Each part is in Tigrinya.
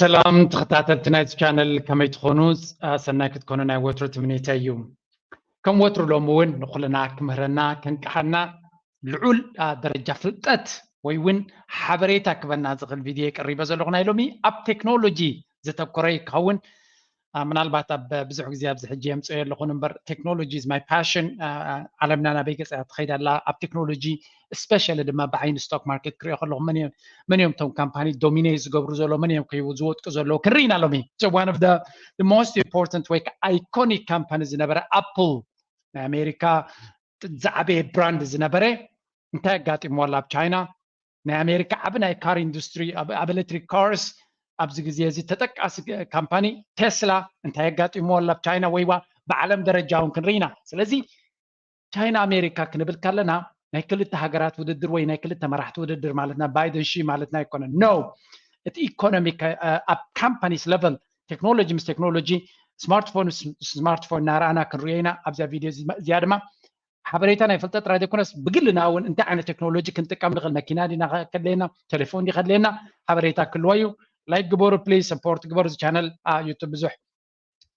ሰላም ተኸታተልቲ ናይዚ ቻነል፣ ከመይ ትኾኑ? ሰናይ ክትኮኑ ናይ ወትሩ ትምኒተይ እዩ። ከም ወትሩ ሎሚ እውን ንኹልና ክምህረና፣ ከንቅሓና፣ ልዑል ደረጃ ፍልጠት ወይ እውን ሓበሬታ ክበና ዝኽእል ቪድዮ ቀሪበ ዘለኹ። ናይ ሎሚ ኣብ ቴክኖሎጂ ዘተኮረ ክኸውን። ምናልባት ኣብ ብዙሕ ግዜ ኣብዚ ሕጂ የምፅኦ የለኹን እምበር፣ technology is my passion። ዓለምና ናበይ ገፃ ትኸይድ ኣላ? ኣብ ቴክኖሎጂ፣ especially ድማ ብዓይኒ ስቶክ ማርኬት ክሪኦ ከለኹ፣ መን እዮም እቶም ካምፓኒ ዶሚኔት ዝገብሩ ዘሎ? መን እዮም ከይቡ ዝወጥቁ ዘለዉ? ክንርኢ ኢና ሎሚ። So one of the most important ወይ ከዓ iconic company ዝነበረ ኣፕል፣ ናይ ኣሜሪካ ዝዓበየ ብራንድ ዝነበረ፣ እንታይ ኣጋጢምዎ ኣሎ ኣብ ቻይና? ናይ ኣሜሪካ ዓቢ ናይ ካር ኢንዱስትሪ፣ ኣብ ኤሌክትሪክ ካርስ ኣብዚ ግዜ እዚ ተጠቃሲ ካምፓኒ ቴስላ እንታይ ኣጋጢምዎ ኣሎ ኣብ ቻይና? ወይዋ ብዓለም ደረጃ እውን ክንርኢ ኢና። ስለዚ ቻይና ኣሜሪካ ክንብል ከለና ናይ ክልተ ሃገራት ውድድር ወይ ናይ ክልተ መራሕቲ ውድድር ማለትና፣ ባይደን ሺ ማለትና ኣይኮነን። ኖ፣ እቲ ኢኮኖሚ ኣብ ካምፓኒስ ሌቨል፣ ቴክኖሎጂ ምስ ቴክኖሎጂ፣ ስማርትፎን ስማርትፎን እናረኣና ክንሪኦ ኢና ኣብዚኣ ቪድዮ እዚኣ ድማ። ሓበሬታ ናይ ፍልጠት ጥራይ ዘይኮነስ ብግልና እውን እንታይ ዓይነት ቴክኖሎጂ ክንጥቀም ንኽእል፣ መኪና ዲና ከድልየና፣ ቴሌፎን ዲ ከድልየና፣ ሓበሬታ ክልዎ እዩ። ላይክ ግበሩ ፕሊዝ፣ ሰፖርት ግበሩ። እዚ ቻነል ዩቱብ ብዙሕ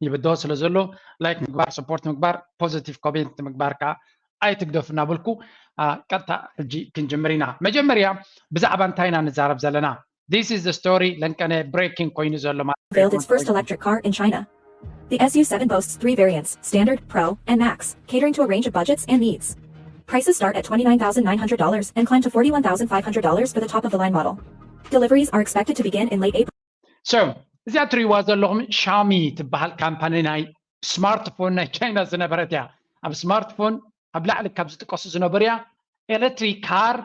ይብዶ ስለ ዘሎ ላይክ ምግባር፣ ሰፖርት ምግባር፣ ፖዚቲቭ ኮሜንት ምግባር ከዓ ኣይትግደፉ እናበልኩ ቀጥታ ሕጂ ክንጅምር ኢና። መጀመርያ ብዛዕባ እንታይ ኢና ንዛረብ ዘለና? This is the story። ለንቀነ ብሬኪንግ ኮይኑ ዘሎ ማለት Unveiled its first electric car in China. The S U seven boasts three variants, Standard, Pro, and Max, catering to a range of budgets and needs. Prices start at twenty-nine thousand nine hundred dollars and climb to forty-one thousand five hundred dollars for the top of the line model. Deliveries are expected to begin in late April. So እዚኣ ትሪእዋ ዘለኹም ሻሚ ትበሃል ካምፓኒ ናይ ስማርትፎን ናይ ቻይና ዝነበረት እያ። ኣብ ስማርትፎን ኣብ ላዕሊ ካብ ዝጥቀሱ ዝነበሩ እያ። ኤሌክትሪክ ካር፣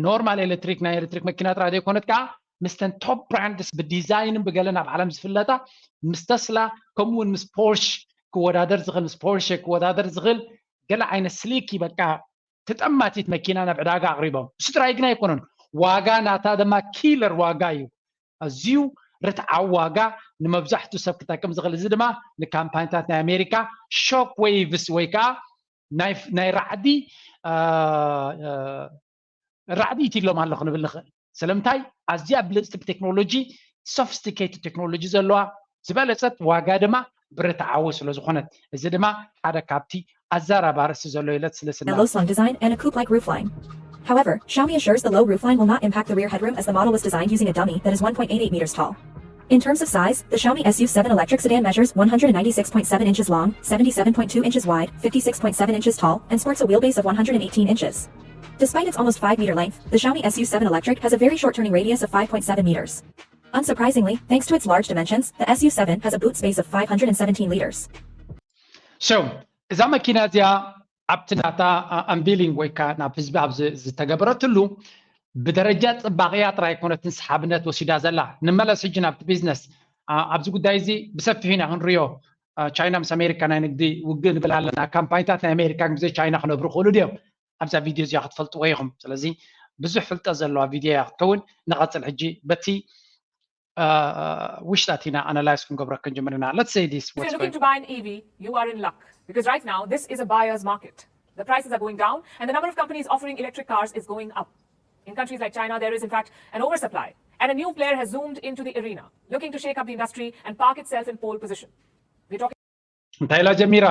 ኖርማል ኤሌክትሪክ፣ ናይ ኤሌክትሪክ መኪና ጥራይ ዘይኮነት ከዓ ምስተን ቶፕ ብራንድስ ብዲዛይንን ብገለን ኣብ ዓለም ዝፍለጣ፣ ምስ ተስላ ከምኡ እውን ምስ ፖርሽ ክወዳደር ዝኽእል፣ ምስ ፖርሽ ክወዳደር ዝኽእል ገለ ዓይነት ስሊኪ በቃ ተጠማቲት መኪና ናብ ዕዳጋ ኣቕሪቦም። እሱ ጥራይ ግን ኣይኮነን፣ ዋጋ ናታ ድማ ኪለር ዋጋ እዩ። ኣዝዩ ርትዓዊ ዋጋ፣ ንመብዛሕትኡ ሰብ ክጠቅም ዝኽእል። እዚ ድማ ንካምፓኒታት ናይ ኣሜሪካ ሾክ ዌቭስ ወይ ከዓ ናይ ራዕዲ ራዕዲ ኢትሎም ኣሎ ክንብል ንኽእል። ስለምንታይ? ኣዝያ ብልፅቲ ብቴክኖሎጂ፣ ሶፊስቲኬትድ ቴክኖሎጂ ዘለዋ፣ ዝበለፀት ዋጋ ድማ ብርትዓዊ ስለ ዝኾነት፣ እዚ ድማ ሓደ ካብቲ ኣዘራራቢ ኣርእስቲ ዘሎ ኢለት ስለ ስና A low slung design and a coupe-like roofline. However, Xiaomi assures the low roofline will not impact the rear headroom as the model was designed using a dummy that is one point eight eight meters tall. In terms of size, the Xiaomi S U seven electric sedan measures one hundred ninety-six point seven inches long, seventy-seven point two inches wide, fifty-six point seven inches tall, and sports a wheelbase of one hundred eighteen inches. Despite its almost five meter length, the Xiaomi S U seven electric has a very short turning radius of five point seven meters. Unsurprisingly, thanks to its large dimensions, the S U seven has a boot space of five hundred seventeen liters. So እዛ መኪና እዚኣ ኣብቲ ናታ ኣንቪሊንግ ወይ ከዓ ናብ ህዝቢ ኣብ ዝተገበረትሉ፣ ብደረጃ ፅባቕያ ጥራይ ኣይኮነትን ሰሓብነት ወሲዳ ዘላ። ንመለስ ሕጂ ናብቲ ቢዝነስ። ኣብዚ ጉዳይ እዚ ብሰፊሑ ኢና ክንሪኦ። ቻይና ምስ ኣሜሪካ ናይ ንግዲ ውግእ ንብል ኣለና። ካምፓኒታት ናይ ኣሜሪካ ግዜ ቻይና ክነብሩ ክእሉ ድዮም? ኣብዛ ቪድዮ እዚኣ ክትፈልጥዎ ኢኹም። ስለዚ ብዙሕ ፍልጠት ዘለዋ ቪድዮ እያ ክትከውን። ንቐፅል ሕጂ በቲ ውሽጣት ኢና ኣናላይዝ ክንገብሮ ክንጅምር ኢና። Let's say this. If you're looking to buy an E V, you are in luck, because right now this is a buyer's market. The prices are going down and the number of companies offering electric cars is going up. In countries like China, there is in fact an oversupply, and a new player has zoomed into the arena, looking to shake up the industry and park itself in pole position. We're talking እንታይ ኢላ ጀሚራ?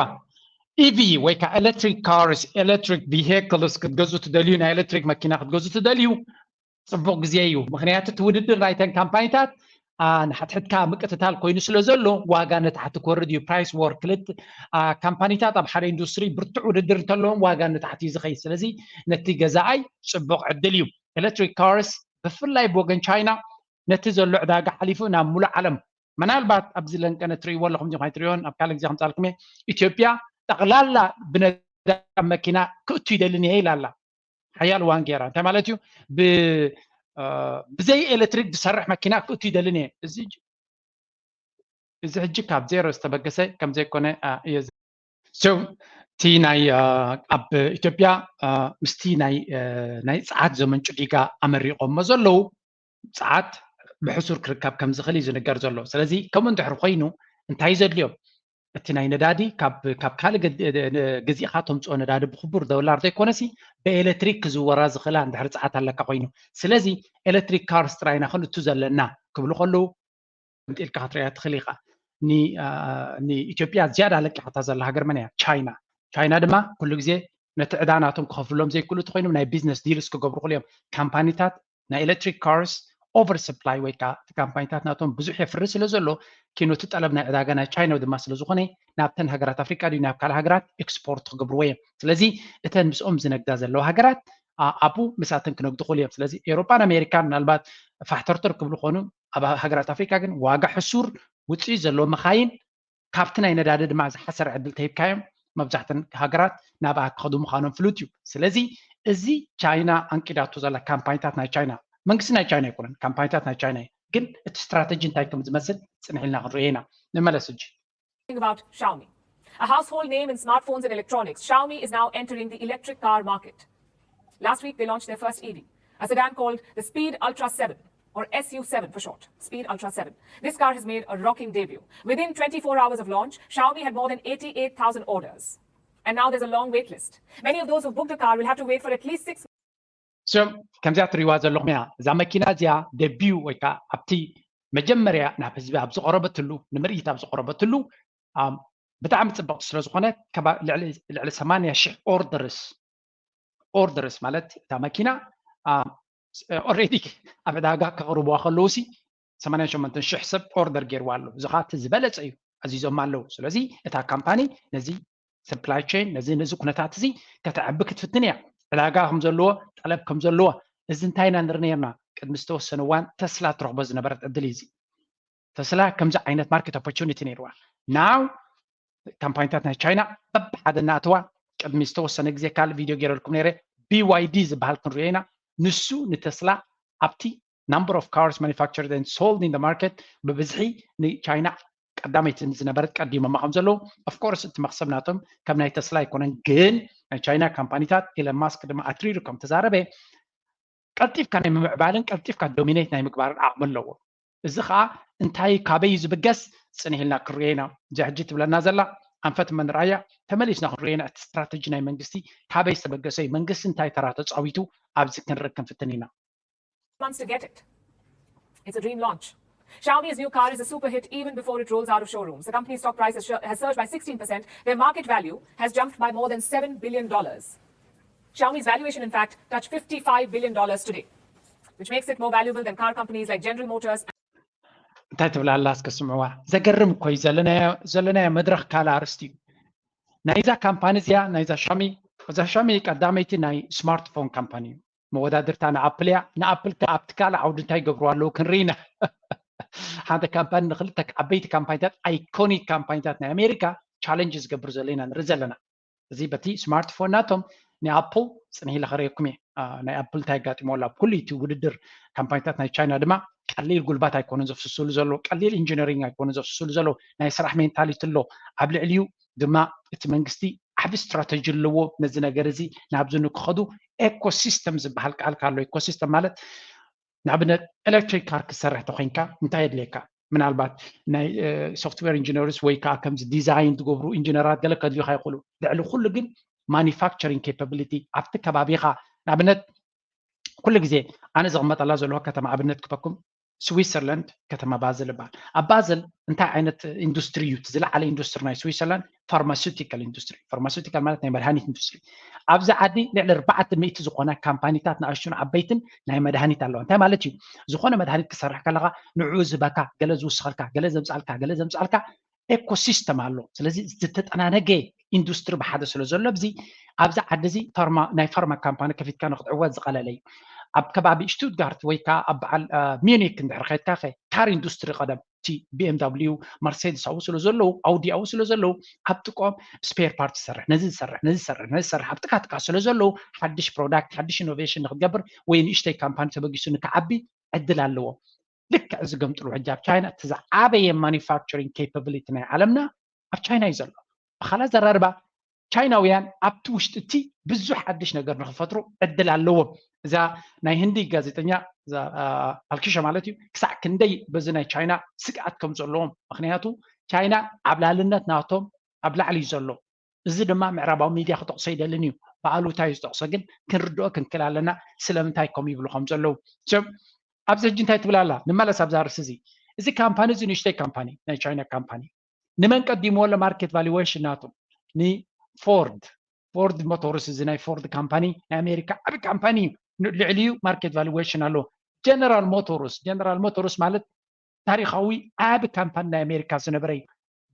ኢቪ ወይ ከዓ ኤሌክትሪክ ካርስ፣ ኤሌክትሪክ ቪሄክልስ ክትገዙ ትደልዩ፣ ናይ ኤሌክትሪክ መኪና ክትገዙ ትደልዩ፣ ፅቡቕ ግዜ እዩ። ምክንያቱ እቲ ውድድር ናይተን ካምፓኒታት ንሓድሕድካ ምቅትታል ኮይኑ ስለ ዘሎ ዋጋ ንታሕቲ ክወርድ እዩ። ፕራይስ ዎር፣ ክልተ ካምፓኒታት ኣብ ሓደ ኢንዱስትሪ ብርቱዕ ውድድር እንተለዎም ዋጋ ንታሕቲ እዩ ዝኸይድ። ስለዚ ነቲ ገዛኣይ ፅቡቕ ዕድል እዩ። ኤሌክትሪክ ካርስ ብፍላይ ብወገን ቻይና ነቲ ዘሎ ዕዳጋ ሓሊፉ ናብ ሙሉእ ዓለም፣ ምናልባት ኣብዚ ለንቀነ ትርእይዎ ኣለኹም ዲኹም ኣይትርእዮን፣ ኣብ ካልእ ግዜ ከምፃልኩም እየ። ኢትዮጵያ ጠቕላላ ብነዳዲ መኪና ክእቱ ይደልን እየ ኢላ ኣላ። ሓያል ዋን ጌራ እንታይ ማለት እዩ? ብዘይ ኤሌክትሪክ ዝሰርሕ መኪና ክእቱ ይደልን እየ። እዚ ሕጂ ካብ ዜሮ ዝተበገሰ ከምዘይኮነ እየ። እቲ ናይ ኣብ ኢትዮጵያ ምስቲ ናይ ፀዓት ዘመንጩ ዲጋ ኣመሪቖሞ ዘለዉ፣ ፀዓት ብሕሱር ክርከብ ከም ዝኽእል እዩ ዝንገር ዘሎ። ስለዚ ከምኡ እንድሕር ኮይኑ እንታይ እዩ ዘድልዮም? እቲ ናይ ነዳዲ ካብ ካልእ ገዚእኻ ተምፅኦ ነዳዲ ብክቡር ዶላር ዘይኮነሲ ብኤሌክትሪክ ክዝወራ ዝኽእላ እንድሕር ፀዓት ኣለካ ኮይኑ። ስለዚ ኤሌክትሪክ ካርስ ጥራይ ኢና ክንእቱ ዘለና ክብሉ ከለዉ ገምጢልካ ክትሪኣ ትኽእል ኢኻ። ንኢትዮጵያ ዝያዳ ለቂሓታ ዘላ ሃገር መን እያ? ቻይና። ቻይና ድማ ኩሉ ግዜ ነቲ ዕዳ ናቶም ክኸፍሎም ዘይክእሉ ተኮይኖም ናይ ቢዝነስ ዲልስ ክገብሩ ክእሉ እዮም። ካምፓኒታት ናይ ኤሌክትሪክ ካርስ ኦቨር ሰፕላይ ወይ ከዓ እቲ ካምፓኒታት ናቶም ብዙሕ የፍሪ ስለ ዘሎ ኪኖ እቲ ጠለብ ናይ ዕዳጋ ናይ ቻይና ድማ ስለ ዝኾነ ናብተን ሃገራት ኣፍሪቃ ድዩ ናብ ካልእ ሃገራት ኤክስፖርት ክገብርዎ እዮም። ስለዚ እተን ምስኦም ዝነግዳ ዘለዋ ሃገራት ኣብኡ ምሳተን ክነግዱ ክእሉ እዮም። ስለዚ ኤውሮጳን ኣሜሪካን ምናልባት ፋሕተርተር ክብሉ ኾኑ ኣብ ሃገራት ኣፍሪቃ ግን ዋጋ ሕሱር ውፅኢት ዘለዎ መኻይን ካብቲ ናይ ነዳዲ ድማ ዝሓሰረ ዕድል ተሂብካዮም መብዛሕተን ሃገራት ናብኣ ክኸዱ ምዃኖም ፍሉጥ እዩ። ስለዚ እዚ ቻይና ኣንቂዳቶ ዘላ ካምፓኒታት ናይ ቻይና መንግስቲ ናይ ቻይና ኣይኮነን፣ ካምፓኒታት ናይ ቻይና እዩ። ግን እቲ ስትራተጂ እንታይ ከም ዝመስል ፅንሕ ኢልና ክንሪኦ ኢና። ንመለስ እጂ about Xiaomi. A household name in smartphones and electronics, Xiaomi is now entering the electric car market. Last week, they launched their first E V, a sedan called the Speed Ultra seven, or S U seven for short, Speed Ultra seven. This car has made a rocking debut. Within twenty-four hours of launch, Xiaomi had more than eighty-eight thousand orders. And now there's a long wait list. Many of those who booked a car will have to wait for at least six So ከምዚኣ ትሪእዋ ዘለኹም እያ። እዛ መኪና እዚኣ ደቢዩ ወይ ከዓ ኣብቲ መጀመርያ ናብ ህዝቢ ኣብ ዝቐረበትሉ፣ ንምርኢት ኣብ ዝቐረበትሉ ብጣዕሚ ፅብቕቲ ስለ ዝኾነት ልዕሊ ሰማንያ ሽሕ ኦርደርስ ኦርደርስ ማለት እታ መኪና ኦልሬዲ ኣብ ዕዳጋ ከቕርብዋ ከለዉ ሲ ሰማንያን ሸሞንተን ሽሕ ሰብ ኦርደር ገይርዋ ኣሎ። እዚ ከዓ እቲ ዝበለፀ እዩ፣ ኣዚዞም ኣለዉ። ስለዚ እታ ካምፓኒ ነዚ ሰፕላይ ቼን ነዚ ነዚ ኩነታት እዚ ከተዕቢ ክትፍትን እያ። ዕዳጋ ከም ዘለዎ፣ ጠለብ ከም ዘለዎ። እዚ እንታይ ኢና ንርኢ ነርና? ቅድሚ ዝተወሰነ እዋን ተስላ ትረኽቦ ዝነበረት ዕድል እዩ እዚ። ተስላ ከምዚ ዓይነት ማርኬት ኦፖርቹኒቲ ነይርዋ። ናው ካምፓኒታት ናይ ቻይና በብሓደ እናእተዋ ቅድሚ ዝተወሰነ ግዜ ካልእ ቪድዮ ገይረልኩም ነይረ። ቢ ዋይ ዲ ዝበሃል ክንሪኦ ኢና። ንሱ ንተስላ ኣብቲ number of cars manufactured and sold in the market ብብዝሒ ንቻይና ቀዳመይቲ ዝነበረት ቀዲሞማ ከም ዘለዉ of course እቲ መክሰብ ናቶም ከም ናይ ተስላ ኣይኮነን። ግን ናይ ቻይና ካምፓኒታት ኢለን ማስክ ድማ ኣትሪሩ ከም ተዛረበ ቀልጢፍካ ናይ ምምዕባልን ቀልጢፍካ ዶሚኔት ናይ ምግባርን ዓቕሚ ኣለዎ። እዚ ከዓ እንታይ ካበይ እዩ ዝብገስ ፅንሕ ኢልና ክሪኦ ኢና። እዚ ሕጂ ትብለና ዘላ ኣንፈት መን ርኣያ ተመሊስና ክንሪኦ ኢና። እቲ ስትራተጂ ናይ መንግስቲ ካበይ ዝተበገሰ እዩ? መንግስቲ እንታይ ተራ ተፃዊቱ? ኣብዚ ክንርኢ ክንፍትን ኢና። months to get it. It's a dream launch. Xiaomi's new car is a super hit even before it rolls out of showrooms. The company's stock price has, has surged by sixteen percent. Their market value has jumped by more than seven billion dollars. Xiaomi's valuation, in fact, touched fifty-five billion dollars today, which makes it more valuable than car companies like General Motors. እንታይ ትብላ ኣላ እስከ ስምዕዋ። ዘገርም እኮ እዩ። ዘለናዮ መድረኽ ካልእ ኣርስቲ እዩ። ናይዛ ካምፓኒ እዚኣ ናይዛ ሻሚ እዛ ሻሚ ቀዳመይቲ ናይ ስማርትፎን ካምፓኒ እዩ። መወዳድርታ ንኣፕል እያ። ንኣፕል ከ ኣብቲ ካልእ ዓውዲ እንታይ ይገብሩ ኣለዉ ክንርኢ ኢና። ሓደ ካምፓኒ ንክልተ ዓበይቲ ካምፓኒታት ኣይኮኒክ ካምፓኒታት ናይ ኣሜሪካ ቻለንጅ ዝገብር ዘሎ ኢና ንርኢ ዘለና። እዚ በቲ ስማርትፎን ናቶም ናይ ኣፕል ፅንሕ ኢለ ከርእየኩም እየ። ናይ ኣፕል እንታይ ኣጋጢሞ ኣሎ ኣብ ኩሉ እቲ ውድድር ካምፓኒታት ናይ ቻይና ድማ ቀሊል ጉልባት ኣይኮነን ዘፍስስሉ ዘሎ፣ ቀሊል ኢንጂነሪንግ ኣይኮነን ዘፍስስሉ ዘሎ። ናይ ስራሕ ሜንታሊቲ ኣሎ። ኣብ ልዕሊኡ ድማ እቲ መንግስቲ ዓቢ ስትራተጂ ኣለዎ ነዚ ነገር እዚ ናብዚ ንክኸዱ። ኤኮሲስተም ዝበሃል ቃል ካሎ ኤኮሲስተም ማለት ንኣብነት ኤሌክትሪክ ካር ክሰርሕ ተኮይንካ እንታይ የድልየካ? ምናልባት ናይ ሶፍትዌር ኢንጂነርስ ወይ ከዓ ከምዚ ዲዛይን ዝገብሩ ኢንጂነራት ገለ ከድልዩካ ይኽእሉ። ልዕሊ ኩሉ ግን ማኒፋክቸሪንግ ኬፓብሊቲ ኣብቲ ከባቢኻ ንኣብነት ኩሉ ግዜ ኣነ ዝቕመጠላ ዘለዋ ከተማ ኣብነት ክበኩም ስዊሰርላንድ ከተማ ባዝል ይበሃል። ኣብ ባዝል እንታይ ዓይነት ኢንዱስትሪ እዩ? ዝለዓለ ኢንዱስትሪ ናይ ስዊሰርላንድ ፋርማሲውቲካል ኢንዱስትሪ። ፋርማሲውቲካል ማለት ናይ መድሃኒት ኢንዱስትሪ። ኣብዚ ዓዲ ልዕሊ ኣርባዕተ ሚእቲ ዝኾና ካምፓኒታት ንኣሽቱን ዓበይትን ናይ መድሃኒት ኣለዋ። እንታይ ማለት እዩ? ዝኾነ መድሃኒት ክሰርሕ ከለኻ ንዕኡ ዝህበካ ገለ ዝውስኸልካ ገለ ዘምፃልካ ገለ ዘምፃልካ ኤኮሲስተም ኣሎ። ስለዚ ዝተጠናነገ ኢንዱስትሪ ብሓደ ስለ ዘሎ ኣብዚ ኣብዚ ዓዲ እዚ ናይ ፋርማ ካምፓኒ ከፊትካ ንክትዕወት ዝቐለለ እዩ። ኣብ ከባቢ ሽቱትጋርት ወይ ከዓ ኣብ በዓል ሚኒክ እንድሕር ከድካ ከ ካር ኢንዱስትሪ ቀደም እቲ ቢ ኤም ዳብሊዩ መርሴዲስ ኣብኡ ስለ ዘለዉ ኣውዲ ኣብኡ ስለ ዘለዉ ኣብ ጥቆም ስፔር ፓርት ይሰርሕ ነዚ ዝሰርሕ ነዚ ዝሰርሕ ነዚ ዝሰርሕ ኣብ ጥቃ ጥቃ ስለ ዘለዉ ሓድሽ ፕሮዳክት ሓድሽ ኢኖቬሽን ንክትገብር ወይ ንእሽተይ ካምፓኒ ተበጊሱ ንክዓቢ ዕድል ኣለዎ። ልክዕ እዚ ገምጥሉ ሕጂ ኣብ ቻይና እቲ ዝዓበየ ማኒፋክቸሪንግ ኬፓብሊቲ ናይ ዓለምና ኣብ ቻይና እዩ ዘሎ። ብኻልእ ኣዘራርባ ቻይናውያን ኣብቲ ውሽጢ እቲ ብዙሕ ሓድሽ ነገር ንክፈጥሩ ዕድል ኣለዎም። እዛ ናይ ህንዲ ጋዜጠኛ ኣልኪሻ ማለት እዩ ክሳዕ ክንደይ በዚ ናይ ቻይና ስግኣት ከም ዘለዎም፣ ምክንያቱ ቻይና ዓብላልነት ናቶም ኣብ ላዕሊ እዩ ዘሎ። እዚ ድማ ምዕራባዊ ሚድያ ክጠቕሶ ይደልን እዩ፣ ብኣሉታ እዩ ዝጠቕሶ። ግን ክንርድኦ ክንክእል ኣለና ስለምንታይ ከምኡ ይብሉ ከም ዘለዉ። ኣብዚ ሕጂ እንታይ ትብል ኣላ? ንመለስ ኣብዛ ርእሲ እዚ እዚ ካምፓኒ እዚ ንእሽተይ ካምፓኒ ናይ ቻይና ካምፓኒ ንመን ቀዲምዎ ኣሎ market valuation ናቱ ንፎርድ ፎርድ ሞቶርስ እዚ ናይ ፎርድ ካምፓኒ ናይ ኣሜሪካ ዓቢ ካምፓኒ እዩ ልዕሊኡ market valuation ኣሎ general motors general motors ማለት ታሪኻዊ ዓቢ ካምፓኒ ናይ ኣሜሪካ ዝነበረ እዩ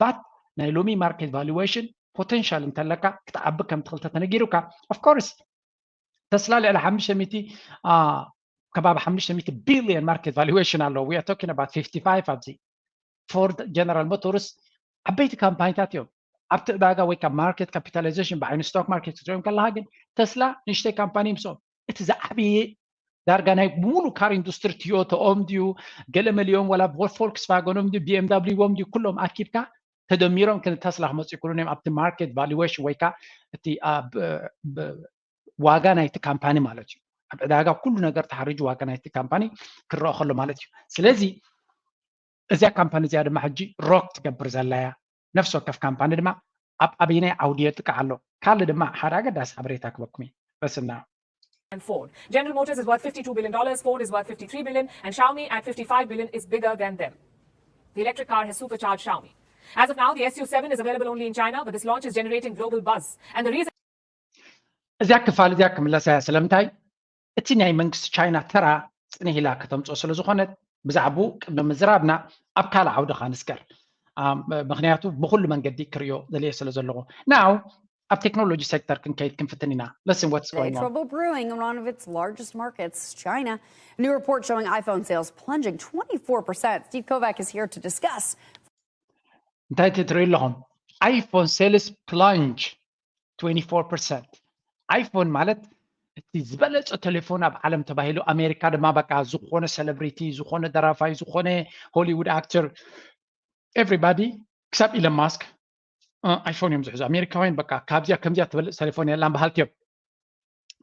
but ናይ ሎሚ market valuation potential እንተለካ ክትዓቢ ከም ትኽእል ተተነጊሩካ of course ተስላ ልዕሊ ሓሙሽተ ሚእቲ ከባቢ ሓሙሽተ ሚእቲ billion market valuation ኣለዎ we are talking about fifty five ኣብዚ ፎርድ general motors ዓበይቲ ካምፓኒታት እዮም ኣብቲ ዕዳጋ ወይ ካብ market capitalization ብዓይኒ stock market ክትሪኦም ከለካ ግን ተስላ ንእሽተይ ካምፓኒ ምስኦም እቲ ዝዓበየ ዳርጋ ናይ ብሙሉ car industry ቶዮታኦም ድዩ ገለ መሊኦም ወላ volkswagenኦም ድዩ bmwዎም ድዩ ኩሎም ኣኪብካ ተደሚሮም ክንዲ ተስላ ክመፁ ይክእሉን እዮም ኣብቲ market valuation ወይ ከዓ እቲ ዋጋ ናይቲ ካምፓኒ ማለት እዩ ኣብ ዕዳጋ ኩሉ ነገር ተሓሪጁ ዋጋ ናይቲ ካምፓኒ ክረአ ከሎ ማለት እዩ ስለዚ እዚኣ ካምፓኒ እዚኣ ድማ ሕጂ rock ትገብር ዘላ እያ ነፍሲ ወከፍ ካምፓኒ ድማ ኣብ ኣበይናይ ዓውዲ የጥቅዕ ኣሎ ካልእ ድማ ሓደ ኣገዳሲ ሓበሬታ ክበኩም እዩ በስና and Ford. General Motors is worth fifty-two billion dollars, Ford is worth fifty-three billion, and Xiaomi at fifty-five billion is bigger than them. The electric car has supercharged Xiaomi. As of now, the S U seven is available only in China, but this launch is generating global buzz. And the reason እዚኣ ክፋል እዚኣ ክምለሳ እያ ስለምንታይ እቲ ናይ መንግስቲ ቻይና ተራ ፅንህ ኢላ ከተምፅኦ ስለ ዝኾነት ብዛዕባኡ ቅድሚ ምዝራብና ኣብ ካልእ ዓውዲ ካ ንስገር ምክንያቱ ብኩሉ መንገዲ ክሪኦ ደልየ ስለ ዘለኹ now ኣብ ቴክኖሎጂ ሴክተር ክንከይድ ክንፍትን ኢና listen what's going on Trouble brewing in one of its largest markets, China. A new report showing iPhone sales plunging twenty-four percent. Steve Kovac is here to discuss. እንታይ ትርኢ ኣለኹም iPhone sales plunge twenty-four percent iPhone ማለት እቲ ዝበለፀ ቴሌፎን ኣብ ዓለም ተባሂሉ ኣሜሪካ ድማ በቃ ዝኾነ celebrity ዝኾነ ደራፋይ ዝኾነ Hollywood actor everybody ክሳብ Elon Musk iPhone እዮም ዝሕዙ ኣሜሪካውያን በቃ ካብዚኣ ከምዚኣ ትበልፅ ቴሌፎን የላን በሃልቲ እዮም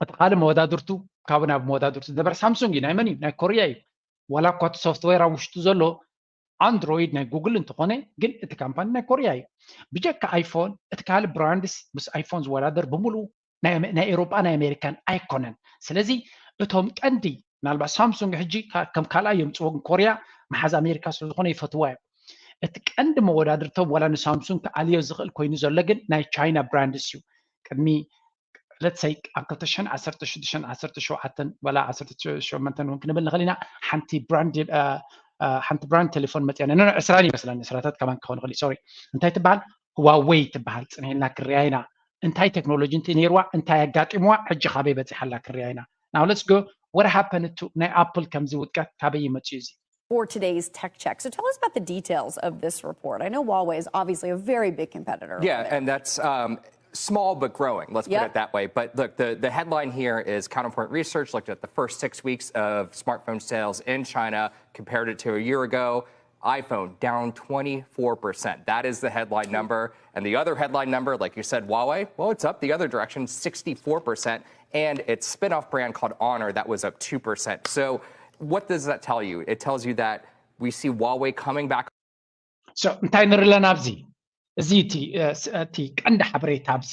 እቲ ካልእ መወዳድርቱ ካብኡ ናብ መወዳድርቱ ዝነበረ ሳምሱንግ እዩ ናይ መን እዩ ናይ ኮርያ እዩ ዋላ እኳ እቲ software ኣብ ውሽጡ ዘሎ ኣንድሮይድ ናይ ጉግል እንተኾነ ግን እቲ ካምፓኒ ናይ ኮርያ እዩ ብጀካ iPhone እቲ ካልእ brands ምስ iPhone ዝወዳደር ብምሉኡ ናይ ኤሮጳ ናይ ኣሜሪካን ኣይኮነን ስለዚ እቶም ቀንዲ ምናልባት ሳምሱንግ ሕጂ ከም ካልኣይ የምፅዎ ግን ኮርያ መሓዝ ኣሜሪካ ስለዝኾነ ይፈትዋ እዮም እቲ ቀንዲ መወዳድርቶም ዋላ ንሳምሱንግ ክኣልዮ ዝኽእል ኮይኑ ዘሎ ግን ናይ ቻይና brands እዩ ቅድሚ let's say ኣብ ክልተ ሽሕን ዓሰርተ ሽዱሽተን ዓሰርተ ሸውዓተን ዋላ ዓሰርተ ሸሞንተን እውን ክንብል ንኽእል ኢና ሓንቲ brand ሓንቲ brand ቴሌፎን መፅያ ነነ ዕስራን ይመስለኒ ዕስራታት ከማን ክኸውን ይኽእል sorry እንታይ ትበሃል Huawei ትበሃል ፅንሕ ኢልና ክርያ ኢና እንታይ ቴክኖሎጂ እንት ነይርዋ እንታይ ኣጋጢምዋ ሕጂ ካበይ በፂሓ ኣላ ክርያ ኢና now let's go what happened to ናይ ኣፕል ከምዚ ውድቀት ካበይ ይመፅኡ እዚ for today's tech check. So tell us about the details of this report. I know Huawei is obviously a very big competitor. Yeah, and that's um, small but growing. Let's put it that way. But look, the, the headline here is Counterpoint Research looked at the first six weeks of smartphone sales in China, compared it to a year ago. iPhone down twenty-four percent. That is the headline number. And the other headline number, like you said, Huawei, well, it's up the other direction, sixty-four percent. And its spinoff brand called Honor, that was up two percent. So what does that tell you? It tells you that we see Huawei coming back. So እንታይ ንርኢ ኣለና ኣብዚ እዚ እቲ ቀንዲ ሓበሬታ ኣብዚ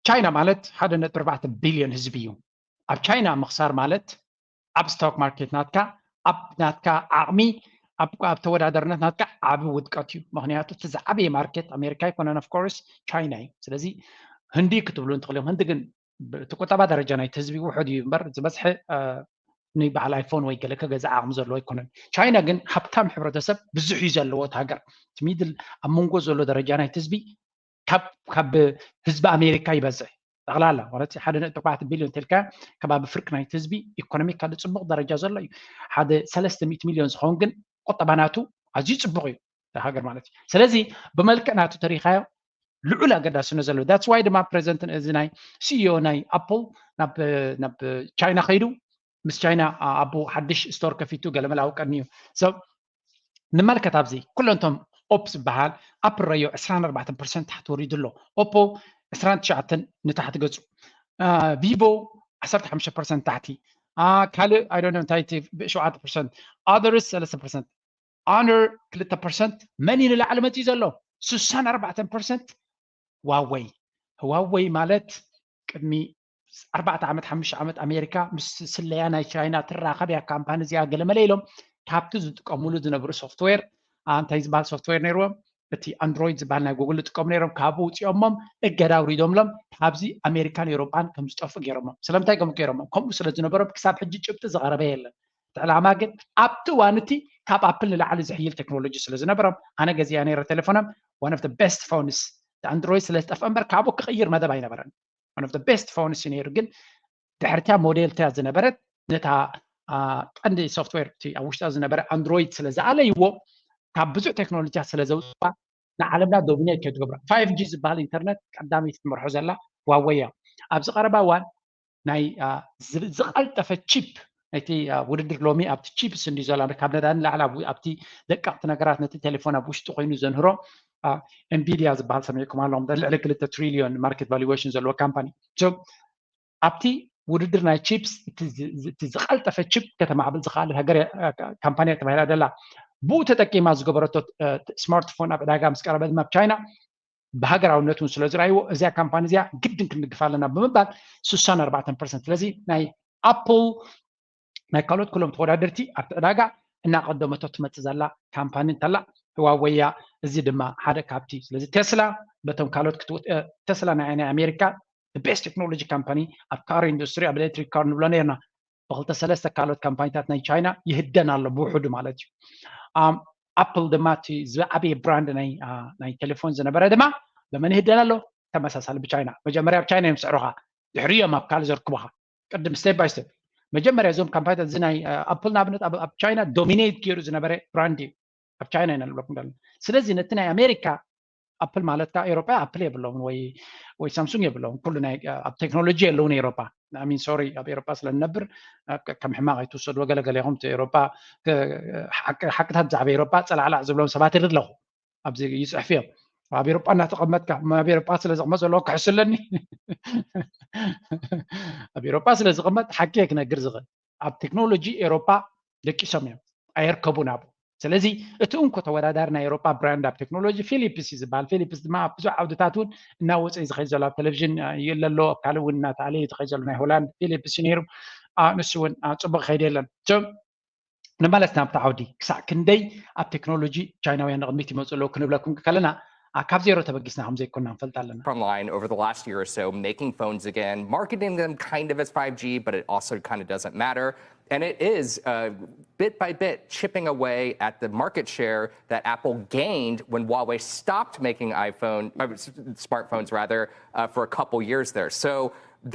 ቻይና ማለት ሓደ ነጥቢ ኣርባዕተ ቢልዮን ህዝቢ እዩ ኣብ ቻይና ምኽሳር ማለት ኣብ stock market ናትካ ኣብ ናትካ ዓቕሚ ኣብ ተወዳደርነት ናትካ ዓቢ ውድቀት እዩ ምክንያቱ እቲ ዝዓበየ market ኣሜሪካ ኣይኮነን of course ቻይና እዩ ስለዚ ህንዲ ክትብሉ እንትኽእል እዮም ህንዲ ግን እቲ ቁጠባ ደረጃ ናይቲ ህዝቢ ውሑድ እዩ እምበር ዝበዝሐ ንበዓል ኣይፎን ወይ ገለ ከገዛ ዓቕሚ ዘለዎ ኣይኮነን ቻይና ግን ሃብታም ሕብረተሰብ ብዙሕ እዩ ዘለዎ እቲ ሃገር እቲ middle ኣብ መንጎ ዘሎ ደረጃ ናይቲ ህዝቢ ካብ ካብ ህዝቢ ኣሜሪካ ይበዝሕ ጠቕላላ ማለት ሓደ ነጥቢ ኣርባዕተ ቢልዮን ተልካ ከባቢ ፍርቂ ናይቲ ህዝቢ ኢኮኖሚካሊ ፅቡቕ ደረጃ ዘሎ እዩ ሓደ ሰለስተ ሚእቲ ሚልዮን ዝኸውን ግን ቁጠባ ናቱ ኣዝዩ ፅቡቕ እዩ ሃገር ማለት እዩ ስለዚ ብመልክዕ ናቱ ተሪኻዮ ልዑል ኣገዳስነት ዘለዎ that's why ድማ ፕሬዚደንት እዚ ናይ CEO ናይ ኣፕል ናብ ቻይና ከይዱ ምስ ቻይና ኣቦ ሓድሽ store ከፊቱ ገለመለ ኣውቀኒ እዩ ንመልከት ኣብዚ ኩለንቶም ኦፕ ዝበሃል ኣፕል ረዮ ዕስራን ኣርባዕተን ፐርሰንት ታሕቲ ወሪዱ ኣሎ ኦፖ ዕስራን ትሽዓተን ንታሕቲ ገፁ ቪቮ ዓሰርተ ሓሙሽተ ፐርሰንት ታሕቲ ካልእ ኣይዶነ እንታይ ሸውዓተ ፐርሰንት others ሰለስተ ፐርሰንት Honor ክልተ ፐርሰንት መን እዩ ንላዕሊ መፂኡ ዘሎ ስሳን ኣርባዕተን ፐርሰንት Huawei Huawei ማለት ቅድሚ ኣርባዕተ ዓመት ሓሙሽተ ዓመት ኣሜሪካ ምስ ስለያ ናይ ቻይና ትራኸብ እያ ካምፓኒ እዚኣ ገለመለ ኢሎም ካብቲ ዝጥቀምሉ ዝነበሩ ሶፍትዌር እንታይ ዝበሃል ሶፍትዌር ነይርዎም? እቲ ኣንድሮይድ ዝበሃል ናይ ጉግል ዝጥቀሙ ነይሮም። ካብኡ ውፅኦሞም እገዳ ኣውሪዶምሎም ካብዚ ኣሜሪካን ኤውሮጳን ከም ዝጠፍኡ ገይሮሞም። ስለምንታይ ከምኡ ገይሮሞም? ከምኡ ስለ ዝነበሮም ክሳብ ሕጂ ጭብጢ ዝቐረበ የለን። እቲ ዕላማ ግን ኣብቲ እዋን እቲ ካብ ኣፕል ንላዕሊ ዝሕይል ቴክኖሎጂ ስለ ዝነበሮም ኣነ ገዚኣ ነይረ ቴሌፎኖም። One of the best phones ኣንድሮይድ ስለ ዝጠፍአ እምበር ካብኡ ክቕይር መደብ ኣይነበረን። One of the best phones እዩ ነይሩ። ግን ድሕርቲያ ሞዴል እቲያ ዝነበረት ነታ ቀንዲ ሶፍትዌር እቲ ኣብ ውሽጣ ዝነበረ ኣንድሮይድ ስለ ዝኣለይዎ ካብ ብዙሕ ቴክኖሎጂያ ስለ ዘውፅዋ ንዓለምና ዶሚኔት ከይትገብራ five G ዝበሃል ኢንተርነት ቀዳመይቲ ትመርሖ ዘላ ዋወይ እያ። ኣብዚ ቀረባ እዋን ናይ ዝቐልጠፈ ቺፕ ናይቲ ውድድር ሎሚ ኣብቲ ቺፕስ እንዲ ዘሎ ካብ ነዳዲ ንላዕሊ ኣብቲ ደቀቕቲ ነገራት ነቲ ቴሌፎን ኣብ ውሽጢ ኮይኑ ዘንህሮ ኤንቪዲያ ዝበሃል ሰሚዕኩም ኣለኹም። ልዕሊ ክልተ ትሪሊዮን ማርኬት ቫሉዌሽን ዘለዎ ካምፓኒ። ኣብቲ ውድድር ናይ ቺፕስ እቲ ዝቐልጠፈ ቺፕ ከተማዕብል ዝኽኣለት ሃገር ካምፓንያ ተባሂላ ደላ። ብኡ ተጠቂማ ዝገበረቶ ስማርትፎን ኣብ ዕዳጋ ምስ ቀረበ ድማ ኣብ ቻይና ብሃገራውነት እውን ስለ ዝረኣይዎ እዚኣ ካምፓኒ እዚኣ ግድን ክንድግፋ ኣለና ብምባል ስሳን ኣርባዕተን ፐርሰንት። ስለዚ ናይ ኣፕል ናይ ካልኦት ኩሎም ተወዳደርቲ ኣብቲ ዕዳጋ እናቐደመቶ ትመፅእ ዘላ ካምፓኒ እንተላ ህዋወያ። እዚ ድማ ሓደ ካብቲ ስለዚ ቴስላ በቶም ካልኦት ክትውጥ ቴስላ ናይ ናይ ኣሜሪካ ቤስት ቴክኖሎጂ ካምፓኒ ኣብ ካር ኢንዱስትሪ ኣብ ኤሌክትሪክ ካር ንብሎ ነርና። ብክልተ ሰለስተ ካልኦት ካምፓኒታት ናይ ቻይና ይህደን ኣሎ ብውሕዱ ማለት እዩ። ኣፕል ድማ እቲ ዝዓበየ ብራንድ ናይ ቴሌፎን ዝነበረ ድማ በመን ይህደን ኣሎ? ተመሳሳሊ ብቻይና። መጀመርያ ኣብ ቻይና እዮም ስዕሩኻ፣ ድሕሪ እዮም ኣብ ካልእ ዘርክቡኻ። ቅድም ስቴፕ ባይ ስቴፕ መጀመርያ እዞም ካምፓኒታት እዚ ናይ ኣፕል ንኣብነት ኣብ ቻይና ዶሚኔት ገይሩ ዝነበረ ብራንድ እዩ። ኣብ ቻይና ኢና ንብለኩም ዘለና። ስለዚ ነቲ ናይ ኣሜሪካ ኣፕል ማለት ከዓ ኤሮጳ ኣፕል የብለውን ወይ ወይ ሳምሱንግ የብለውን። ኩሉ ናይ ኣብ ቴክኖሎጂ የለውን ኤሮጳ። ሚን ሶሪ ኣብ ኤሮጳ ስለ ንነብር ከም ሕማቕ ኣይትውሰድዎ። ገለገለ ኢኹም ኤሮጳ ሓቅታት ብዛዕባ ኤሮጳ ፀላዕላዕ ዝብሎም ሰባት ይርኢ ኣለኹ። ኣብዚ ይፅሕፍ እዮም። ኣብ ኤሮጳ እናተቐመጥካ ኣብ ኤሮጳ ስለ ዝቕመጥ ዘለዎ ክሕሱ ኣለኒ። ኣብ ኤሮጳ ስለ ዝቕመጥ ሓቂ ክነግር ዝኽእል ኣብ ቴክኖሎጂ ኤሮጳ ደቂሶም እዮም፣ ኣይርከቡን ኣብኡ። ስለዚ እቲ እንኮ ተወዳዳሪ ናይ ኤሮጳ ብራንድ ኣብ ቴክኖሎጂ ፊሊፕስ እዩ ዝበሃል። ፊሊፕስ ድማ ኣብ ብዙሕ ዓውድታት እውን እናወፀ እዩ ዝኸይድ ዘሎ። ኣብ ቴሌቪዥን ይእለ ኣሎ፣ ኣብ ካልእ እውን እናተኣለ እዩ ዝኸይድ ዘሎ። ናይ ሆላንድ ፊሊፕስ እዩ ነይሩ። ንሱ እውን ፅቡቅ ይኸይድ የለን። ንመለስ ናብቲ ዓውዲ ክሳዕ ክንደይ ኣብ ቴክኖሎጂ ቻይናውያን ንቕድሚት ይመፁ ኣለዉ ክንብለኩም ከለና ካብ ዜሮ ተበጊስና ከም ዘይኮንና ንፈልጥ ኣለና። Online over the last year or so, making phones again, marketing them kind of as five G, but it also kind of doesn't matter. And it is uh, bit by bit chipping away at the market share that Apple gained when Huawei stopped making iPhone, uh, smartphones rather, uh, for a couple years there. So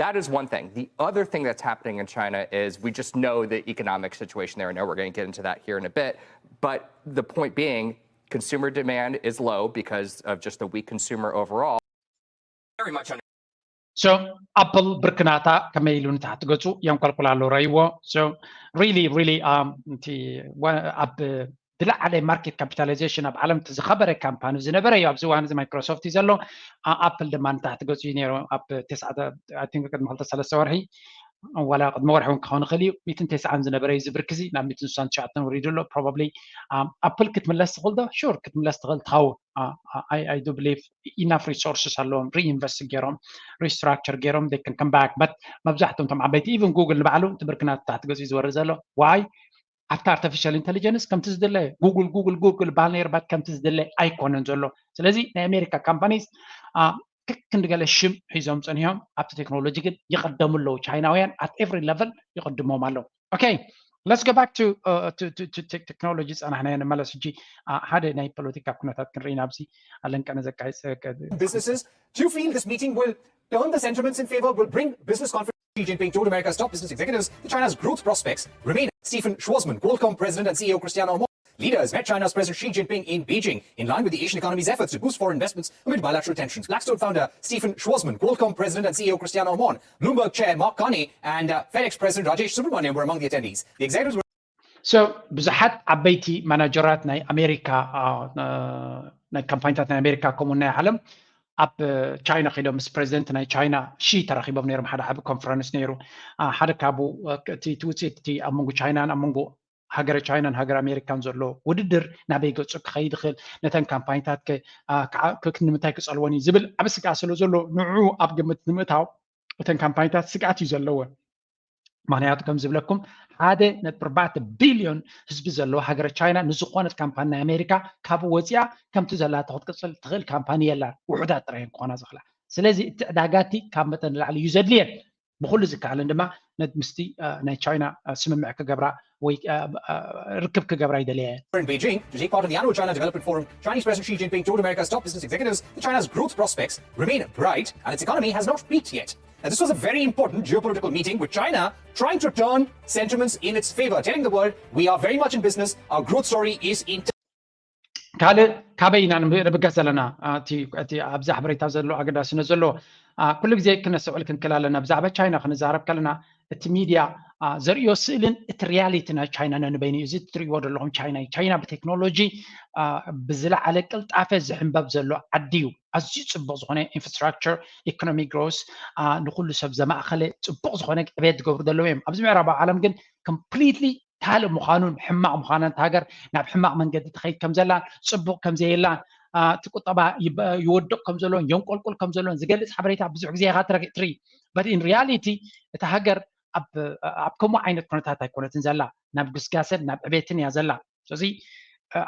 that is one thing. The other thing that's happening in China is we just know the economic situation there. I know we're going to get into that here in a bit. But the point being, consumer demand is low because of just the weak consumer overall. Very much so ኣፕል ብርክናታ ከመይ ኢሉ ንታሕቲ ገፁ የንቆልቁል ኣሎ ረይዎ። So really really እቲ ኣብ ዝለዓለ ማርኬት ካፒታላይዜሽን ኣብ ዓለም ዝኸበረ ካምፓኒ ዝነበረ እዩ። ኣብዚ እዋን እዚ ማይክሮሶፍት እዩ ዘሎ። ኣፕል ድማ ንታሕቲ ገፁ እዩ ነይሩ ኣብ ቅድሚ ክልተ ሰለስተ ወርሒ ዋላ ቅድሚ ወርሒ እውን ክኸውን ይኽእል እዩ። ሚትን ተስዓን ዝነበረ እዩ ዝብርክ እዚ ናብ ሚትን ስሳን ትሽዓተን ወሪዱ ኣሎ። ፕሮባብሊ ኣፕል ክትምለስ ትኽእል ዶ? ሹር ክትምለስ ትኽእል ትኸውን። I do believe enough resources ኣለዎም። ሪኢንቨስት ገይሮም ሪስትራክቸር ገይሮም they can come back but መብዛሕትኦም እቶም ዓበይቲ ኢቨን ጉግል ንባዕሉ እቲ ብርክና ታሕቲ ገፂ ዝወርድ ዘሎ ዋይ ኣብቲ ኣርቲፊሻል ኢንቴሊጀንስ ከምቲ ዝድለ ጉግል ጉግል ጉግል በሃል ነይሩ ባት ከምቲ ዝድለ ኣይኮነን ዘሎ። ስለዚ ናይ ኣሜሪካ ካምፓኒስ ክክ ክንዲ ገለ ሽም ሒዞም ፀኒሖም ኣብቲ ቴክኖሎጂ ግን ይቐደሙ ኣለዉ። ቻይናውያን at every level ይቐድሞም ኣለዉ። Okay, let's go back to, uh, to, to, to tech- technology። ፀናሕናዮ ንመለስ ሕጂ ሓደ ናይ ፖለቲካ ኩነታት ክንርኢ ናብዚ ኣለንቀነ ዘቃይፀ businesses. Do you feel this meeting will turn the sentiments in favor, will bring business confidence? Xi Jinping told America's top business executives that China's growth prospects remain. Stephen Schwarzman, Qualcomm president and C E O Cristiano Amon, leaders met China's President Xi Jinping in Beijing in line with the Asian economy's efforts to boost foreign investments amid bilateral tensions. Blackstone founder Stephen Schwarzman, Qualcomm president and C E O Cristiano Amon, Bloomberg chair Mark Carney, and uh, FedEx president Rajesh Subramaniam were among the attendees. The executives were So ብዙሓት ዓበይቲ ማናጀራት ናይ ኣሜሪካ ናይ ካምፓኒታት ናይ ኣሜሪካ ከምኡ ናይ ዓለም ኣብ ቻይና ከይዶም ምስ ፕሬዚደንት ናይ ቻይና ሺ ተራኺቦም ነይሮም። ሓደ ዓቢ ኮንፈረንስ ነይሩ። ሓደ ካብኡ እቲ ውፅኢት እቲ ኣብ መንጎ ቻይናን ኣብ መንጎ ሃገረ ቻይናን ሃገር ኣሜሪካን ዘሎ ውድድር ናበይ ገፁ ክኸይድ ይኽእል፣ ነተን ካምፓኒታት ንምንታይ ክፀልወን እዩ ዝብል ዓቢ ስግኣት ስለ ዘሎ ንዑ ኣብ ግምት ንምእታው እተን ካምፓኒታት ስግኣት እዩ ዘለወን። ምክንያቱ ከም ዝብለኩም ሓደ ነጥቢ ኣርባዕተ ቢልዮን ህዝቢ ዘለዋ ሃገረ ቻይና ንዝኾነት ካምፓኒ ናይ ኣሜሪካ ካብ ወፂኣ ከምቲ ዘላቶ ክትቅፅል ትኽእል ካምፓኒ የላን። ውሑዳት ጥራይ ክኾና ዝኽላ። ስለዚ እቲ ዕዳጋ እቲ ካብ መጠን ንላዕሊ እዩ ዘድልየን። ብኩሉ ዝከኣለን ድማ ምስቲ ናይ ቻይና ስምምዕ ክገብራ ወይ ርክብ ክገብራ ይደልያ እየን። In Beijing to take part in the annual China Development Forum, Chinese President Xi Jinping told America's top business executives that China's growth prospects remain bright and its economy has not peaked yet. Now, this was a very important geopolitical meeting with China trying to turn sentiments in its favor, telling the world, "We are very much in business, our growth story is intact." ካልእ ካበይ ኢና ንብገስ ዘለና? እቲ ኣብዚ ሓበሬታ ዘሎ ኣገዳስነት ዘለዎ ኩሉ ግዜ ክነስተውዕል ክንክል ኣለና። ብዛዕባ ቻይና ክንዛረብ ከለና እቲ ሚድያ ዘርእዮ ስእልን እቲ ሪያሊቲ ናይ ቻይና ነንበይኑ እዩ። እዚ ትርእይዎ ዘለኹም ቻይና እዩ። ቻይና ብቴክኖሎጂ ብዝለዓለ ቅልጣፈ ዝሕንበብ ዘሎ ዓዲ እዩ። ኣዝዩ ፅቡቅ ዝኾነ ኢንፍራስትራክቸር፣ ኢኮኖሚ ግሮስ፣ ንኩሉ ሰብ ዘማእኸለ ፅቡቅ ዝኾነ ዕቤት ዝገብሩ ዘለዉ እዮም። ኣብዚ ምዕራባዊ ዓለም ግን ኮምፕሊትሊ ካልእ ምዃኑን ሕማቕ ምዃናን እታ ሃገር ናብ ሕማቕ መንገዲ ትኸይድ ከም ዘላን ፅቡቕ ከም ዘየላን እቲ ቁጠባ ይወድቕ ከም ዘሎን የንቆልቁል ከም ዘሎን ዝገልፅ ሓበሬታ ብዙሕ ግዜ ኢኻ ትርኢ። But in reality እታ ሃገር ኣብ ከምኡ ዓይነት ኩነታት ኣይኮነትን ዘላ፣ ናብ ግስጋሰን ናብ ዕቤትን እያ ዘላ። ስለዚ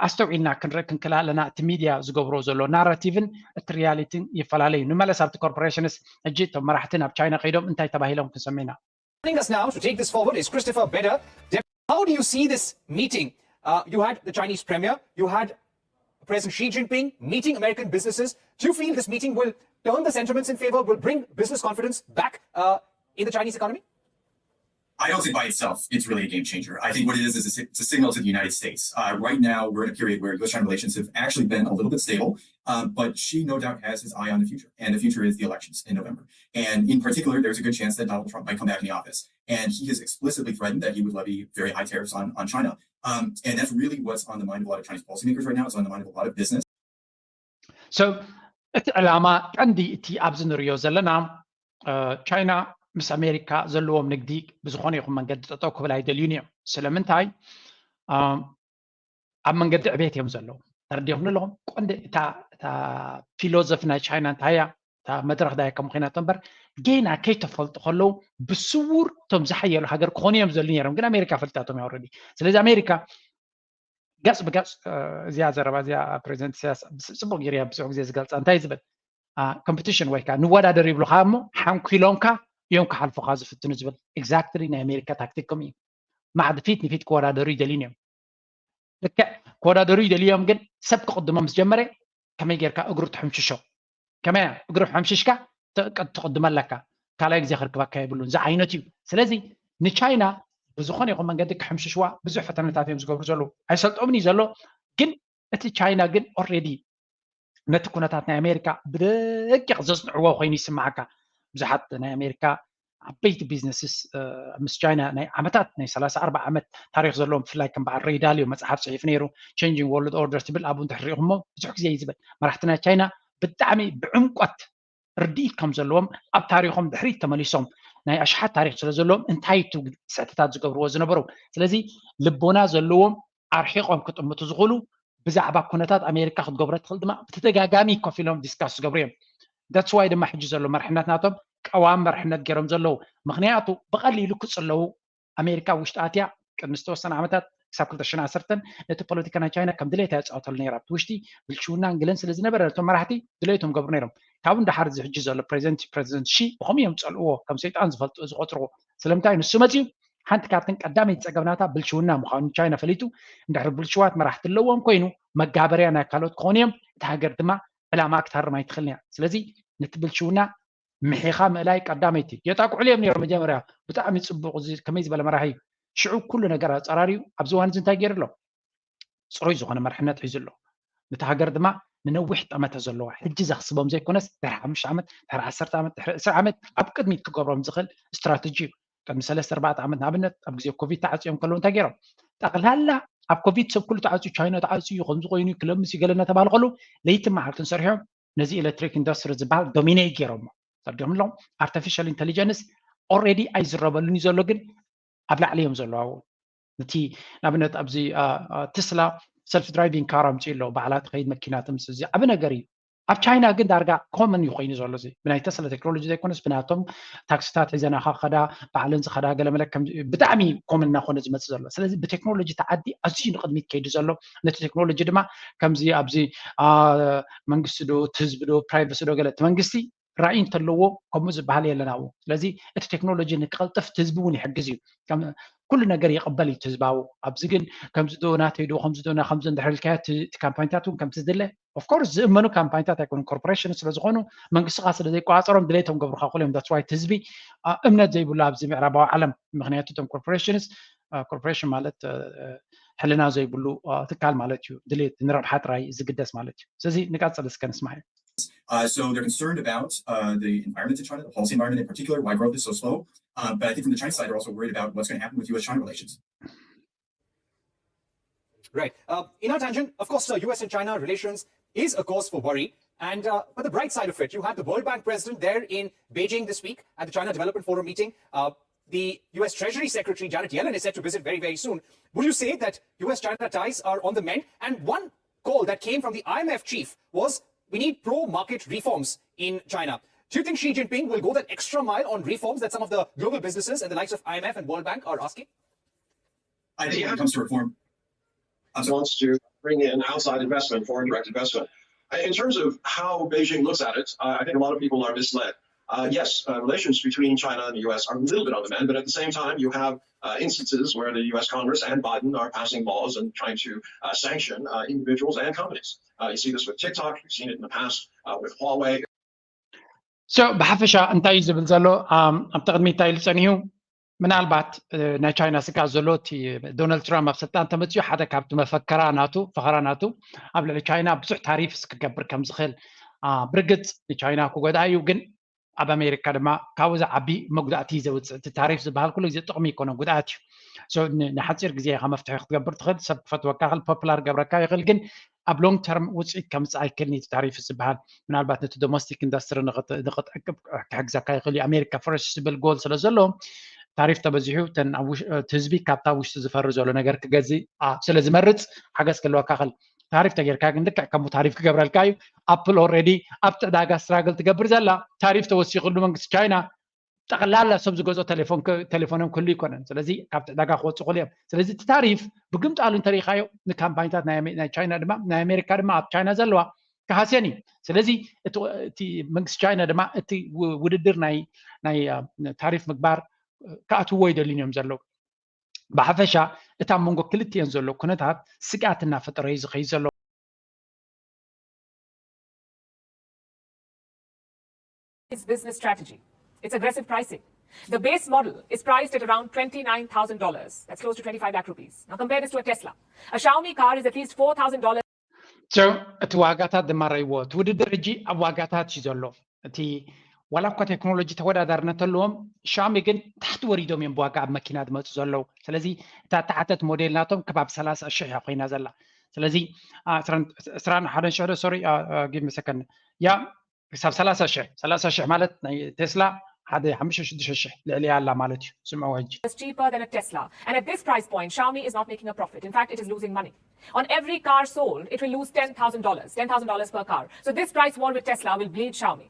ኣስተውዒልና ክንርኢ ክንክል ኣለና። እቲ ሚድያ ዝገብሮ ዘሎ ናራቲቭን እቲ ሪያሊቲን ይፈላለዩ። ንመለስ ኣብቲ ኮርፖሬሽንስ ሕጂ እቶም መራሕቲ ናብ ቻይና ከይዶም እንታይ ተባሂሎም ክንሰምዕ ኢና። Joining us now to take this forward is Christopher Beder. How do you see this meeting? Uh, you had the Chinese premier, you had President Xi Jinping meeting American businesses. Do you feel this meeting will turn the sentiments in favor, will bring business confidence back uh, in the Chinese economy? I don't think by itself it's really a game changer. I think what it is is it's a signal to the United States. Uh, right now, we're in a period where U S China relations have actually been a little bit stable, um, but Xi no doubt has his eye on the future, and the future is the elections in November. And in particular, there's a good chance that Donald Trump might come back in the office. And he has explicitly threatened that he would levy very high tariffs on, on China. Um, and that's really what's on the mind of a lot of Chinese policymakers right now. It's on the mind of a lot of business. So እቲ ዕላማ ቀንዲ እቲ ኣብዚ ንሪኦ ዘለና ቻይና ምስ ኣሜሪካ ዘለዎም ንግዲ ብዝኾነ ይኹን መንገዲ ጠጠው ክብል ኣይደልዩን እዮም። ስለምንታይ? ኣብ መንገዲ ዕቤት እዮም ዘለዉ። ተረዲኹም ኣለኹም? ቀንዲ እታ ፊሎዞፊ ናይ ቻይና እንታይ እያ? እታ መድረኽ ዳይ ከም ኮይናቶ እምበር ጌና ከይተፈልጡ ከለዉ ብስውር እቶም ዝሓየሉ ሃገር ክኾኑ እዮም ዝደልዩ ነይሮም፣ ግን ኣሜሪካ ፈሊጣቶም እያ ኦልሬዲ። ስለዚ ኣሜሪካ ገፅ ብገፅ እዚኣ ዘረባ እዚኣ ፕሬዚደንት ኢሳያስ ፅቡቅ ገይሩ እያ ብዙሕ ግዜ ዝገልፃ። እንታይ ዝብል ኮምፒቲሽን ወይ ከዓ ንወዳደር ይብሉካ እሞ ሓንኪሎምካ እዮም ክሓልፉካ ዝፍትኑ ዝብል ኤግዛክትሊ ናይ ኣሜሪካ ታክቲክ ከምኡ እዩ። ማዕዲ ፊት ንፊት ክወዳደሩ ይደልዩን እዮም። ልክዕ ክወዳደሩ ይደልዮም፣ ግን ሰብ ክቕድሞም ምስ ጀመረ ከመይ ጌርካ እግሩ ትሕምሽሾ? ከመይ እግሩ ሕምሽሽካ ትቕድመ ኣለካ? ካልኣይ ግዜ ክርክበካ የብሉን ዝዓይነቱ እዩ። ስለዚ ንቻይና ብዝኾነ ይኹን መንገዲ ክሕምሽሽዋ ብዙሕ ፈተነታት እዮም ዝገብሩ ዘለዉ። ኣይሰልጦምን እዩ ዘሎ፣ ግን እቲ ቻይና ግን ኦልሬዲ ነቲ ኩነታት ናይ ኣሜሪካ ብደቂቕ ዘጽንዕዎ ኮይኑ ይስምዓካ። ብዙሓት ናይ ኣሜሪካ ዓበይቲ ቢዝነስስ ምስ ቻይና ናይ ዓመታት ናይ ሰላሳ ኣርባዓ ዓመት ታሪክ ዘለዎም ብፍላይ ከም በዓል ሬይ ዳሊዮ መፅሓፍ ፅሒፍ ነይሩ Changing World Order ትብል ኣብኡ እንድሕር ሪኢኹሞ ብዙሕ ግዜ እዩ ዝብል። መራሕቲ ናይ ቻይና ብጣዕሚ ብዕምቆት ርድኢት ከም ዘለዎም ኣብ ታሪኮም ድሕሪት ተመሊሶም ናይ ኣሽሓት ታሪክ ስለ ዘለዎም እንታይ እቲ ስሕተታት ዝገብርዎ ዝነበሩ። ስለዚ ልቦና ዘለዎም ኣርሒቆም ክጥምቱ ዝኽእሉ ብዛዕባ ኩነታት ኣሜሪካ ክትገብሮ ትኽእል ድማ ብተደጋጋሚ ኮፍ ኢሎም ዲስካስ ዝገብሩ እዮም። That's why ድማ ሕጂ ዘሎ መርሕነት ናቶም ቀዋሚ መርሕነት ገይሮም ዘለዉ። ምክንያቱ ብቐሊሉ ክጽለዉ ኣሜሪካ ውሽጢ ኣትያ ቅድሚ ዝተወሰነ ዓመታት ክሳብ ክልተ ሽሕን ዓሰርተን ነቲ ፖለቲካ ናይ ቻይና ከም ድሌታ ይፃወተሉ ነይራ። ኣብቲ ውሽጢ ብልሽውናን ግለን ስለ ዝነበረ እቶም መራሕቲ ድሌቶም ገብሩ ነይሮም። ካብኡ እንዳሓር እዚ ሕጂ ዘሎ ፕሬዚደንት ፕሬዚደንት ሺ ብኸምኡ እዮም ዝፀልእዎ፣ ከም ሰይጣን ዝፈልጡ ዝቆፅርዎ። ስለምንታይ ንሱ መፅዩ ሓንቲ ካብተን ቀዳመይቲ ፀገምናታ ብልሽውና ምዃኑ ቻይና ፈሊጡ እንድሕር ብልሽዋት መራሕቲ ኣለዎም ኮይኑ መጋበርያ ናይ ካልኦት ክኾኑ እዮም። እታ ሃገር ድማ ዕላማ ክትሃርም ኣይትኽእልን እያ። ስለዚ ነቲ ብልሽውና ምሒኻ ምእላይ ቀዳመይቲ። የጣቅዑሉ እዮም ነይሮም መጀመርያ። ብጣዕሚ ፅቡቕ፣ እዚ ከመይ ዝበለ መራሒ እዩ። ሽዑ ኩሉ ነገር ኣፀራርዩ ኣብዚ እዋን እዚ እንታይ ገይሩ ኣሎ? ፅሩይ ዝኾነ መርሕነት ሒዙ ኣሎ። ነቲ ሃገር ድማ ንነዊሕ ጠመተ ዘለዋ ሕጂ ዘኽስቦም ዘይኮነስ ድሕሪ ሓሙሽተ ዓመት ድሕሪ ዓሰርተ ዓመት ድሕሪ ዕስራ ዓመት ኣብ ቅድሚት ክገብሮም ዝኽእል ስትራተጂ እዩ። ቅድሚ ሰለስተ ኣርባዕተ ዓመት ንኣብነት ኣብ ግዜ ኮቪድ ተዓፅዮም ከለዉ እንታይ ገይሮም? ጠቕላላ ኣብ ኮቪድ ሰብ ኩሉ ተዓፅዩ ቻይና ተዓፅዩ ከምዚ ኮይኑ ክለምስ ይገለ እናተባህለ ከለዉ ለይትን መዓልትን ሰሪሖም ነዚ ኤሌክትሪክ ኢንዱስትሪ ዝበሃል ዶሚኔት ገይሮሞ። ተርዲኦም ኣለኹም ኣርቲፊሻል ኢንቴሊጀንስ ኦልሬዲ ኣይዝረበሉን እዩ ዘሎ፣ ግን ኣብ ላዕሊ እዮም ዘለዉ። ኣብኡ ነቲ ንኣብነት ኣብዚ ቴስላ ሰልፍ ድራይቪንግ ካር ኣምፅኡ ኣለዉ። ባዕላ ትኸይድ መኪና ትምፅእ። እዚ ዓቢ ነገር እዩ። ኣብ ቻይና ግን ዳርጋ ኮመን እዩ ኮይኑ ዘሎ። እዚ ብናይ ተስላ ቴክኖሎጂ ዘይኮነስ ብናቶም ታክሲታት ሒዘና ከዳ ባዕለን ዝኸዳ ገለመለ ብጣዕሚ ኮመን እናኮነ ዝመፅእ ዘሎ። ስለዚ ብቴክኖሎጂ ተዓዲ ኣዝዩ ንቅድሚት ከይዱ ዘሎ። ነቲ ቴክኖሎጂ ድማ ከምዚ ኣብዚ መንግስቲ ዶ ህዝቢ ዶ ፕራይቨሲ ዶ ገለ እቲ መንግስቲ ራእይ እንተለዎ ከምኡ ዝበሃል የለን ኣብኡ። ስለዚ እቲ ቴክኖሎጂ ንክቐልጥፍ እቲ ህዝቢ እውን ይሕግዝ እዩ። ኩሉ ነገር ይቕበል እዩ ህዝባዊ። ኣብዚ ግን ከምዚ ዶ ናተይ ዶ ከምዚ ዶ ከምዚ እንድሕር ኢልካዮ እቲ ካምፓኒታት እውን ከምቲ ዝድለ ኦፍኮርስ ዝእመኑ ካምፓኒታት ኣይኮኑ ኮርፖሬሽን ስለዝኾኑ መንግስቲ ከዓ ስለዘይቆፃፀሮም ድሌቶም ገብሩካ ኩሎም ዳትስ ዋይ ህዝቢ እምነት ዘይብሉ ኣብዚ ምዕራባዊ ዓለም። ምክንያቱ እቶም ኮርፖሬሽንስ ኮርፖሬሽን ማለት ሕልና ዘይብሉ ትካል ማለት እዩ። ድሌት ንረብሓ ጥራይ ዝግደስ ማለት እዩ። ስለዚ ንቀፅል እስከ ንስማዕ። Uh, so they're concerned about uh, the environment in China, the policy environment in particular, why growth is so slow. Uh, but I think from the China side, they're also worried about what's going to happen with U S China relations. Right. Uh, Ina Tanjin, of course, uh, U S and China relations is a cause for worry. And uh, but the bright side of it, you had the World Bank president there in Beijing this week at the China Development Forum meeting. Uh, the U S Treasury Secretary Janet Yellen is set to visit very, very soon. Would you say that U S China ties are on the mend? And one call that came from the I M F chief was we need pro market reforms in China. Do you think Xi Jinping will go that extra mile on reforms that some of the global businesses and the likes of I M F and World Bank are asking? I think when it comes to reform, wants to bring in outside investment, foreign direct investment. In terms of how Beijing looks at it, uh, I think a lot of people are misled. Uh, yes, uh, relations between China and the U S are a little bit on the mend, but at the same time, you have uh, instances where the U S Congress and Biden are passing laws and trying to uh, sanction uh, individuals and companies. Uh, you see this with TikTok, you've seen it in the past uh, with Huawei. So ብሓፈሻ እንታይ እዩ ዝብል ዘሎ? ኣብቲ ቅድሚ እንታይ ኢሉ ፀኒሑ? ምናልባት ናይ ቻይና ስግኣት ዘሎ እቲ ዶናልድ ትራምፕ ኣብ ስልጣን ተመፅኡ ሓደ ካብቲ መፈከራ ናቱ ፈኸራ ናቱ ኣብ ልዕሊ ቻይና ብዙሕ ታሪፍስ ክገብር ከም ዝኽእል። ብርግፅ ንቻይና ክጎድኣ እዩ፣ ግን ኣብ ኣሜሪካ ድማ ካብኡ ዝዓቢ መጉዳእቲ ዘውፅእ። እቲ ታሪፍ ዝበሃል ኩሉ ግዜ ጥቕሚ ይኮነ ጉድኣት እዩ። ንሓፂር ግዜ ኢኻ መፍትሒ ክትገብር ትኽእል፣ ሰብ ክፈትወካ ይኽእል፣ ፖፕላር ገብረካ ይኽእል፣ ግን ኣብ ሎንግ ተርም ውፅኢት ከምፅእ ኣይክእልን እዩ። ታሪፍ ዝበሃል ምናልባት ነቲ ዶሜስቲክ ኢንዱስትሪ ንክትዕቅብ ክሕግዘካ ይኽእል እዩ። ኣሜሪካ ፈረስት ዝብል ጎል ስለ ዘለዎ ታሪፍ ተበዚሑ እቲ ህዝቢ ካብታ ውሽጢ ዝፈሪ ዘሎ ነገር ክገዝእ ስለ ዝመርፅ ሓገዝ ክህልወካ ይኽእል። ታሪፍ ተጌርካ ግን ልክዕ ከምኡ ታሪፍ ክገብረልካ እዩ። ኣፕል ኦልሬዲ ኣብቲ ዕዳጋ ስትራግል ትገብር ዘላ ታሪፍ ተወሲኽሉ መንግስቲ ቻይና ጠቕላላ ሰብ ዝገዝኦ ቴሌፎን ቴሌፎኖም ክህሉ ይኮነን። ስለዚ ካብቲ ዕዳጋ ክወፁ ክእሉ እዮም። ስለዚ እቲ ታሪፍ ብግምጣሉ እንተሪኢኻዮ ንካምፓኒታት ናይ ቻይና ድማ ናይ ኣሜሪካ ድማ ኣብ ቻይና ዘለዋ ክሃስየን እዩ። ስለዚ እቲ መንግስቲ ቻይና ድማ እቲ ውድድር ናይ ታሪፍ ምግባር ክኣትዎ ይደልዩን እዮም ዘለዉ። ብሓፈሻ እቲ ኣብ መንጎ ክልቲኤን ዘሎ ኩነታት ስግኣት እናፈጠረ እዩ ዝኸይድ ዘሎ። It's business strategy. It's aggressive pricing. The base model is priced at around twenty-nine thousand dollars. That's close to twenty-five lakh rupees. Now compare this to a Tesla. A Xiaomi car is at least four thousand dollars. So እቲ ዋጋታት ድማ ረይዎ እቲ ውድድር ሕጂ ኣብ ዋጋታት እዩ ዘሎ። እቲ ዋላ እኳ ቴክኖሎጂ ተወዳዳርነት ኣለዎም፣ ሻሚ ግን ታሕቲ ወሪዶም እዮም ብዋጋ ኣብ መኪና ዝመፁ ዘለዉ። ስለዚ እታ ተሓተት ሞዴል ናቶም ከባቢ ሰላሳ ሽሕ እያ ኮይና ዘላ። ስለዚ ዕስራን ሓደን ሽሕ ዶ ሶሪ ጊቭ ሚ ሰከንድ ያ ክሳብ ሰላሳ ሽሕ ሰላሳ ሽሕ ማለት ናይ ቴስላ ሓደ ሓሙሽተ ሽዱሽተ ሽሕ ልዕሊ ኣላ ማለት እዩ። ስምዕዎ ሕጂ። It's cheaper than a Tesla. And at this price point, Xiaomi is not making a profit. In fact, it is losing money. On every car sold, it will lose ten thousand dollars, ten thousand dollars per car. So this price war with Tesla will bleed Xiaomi.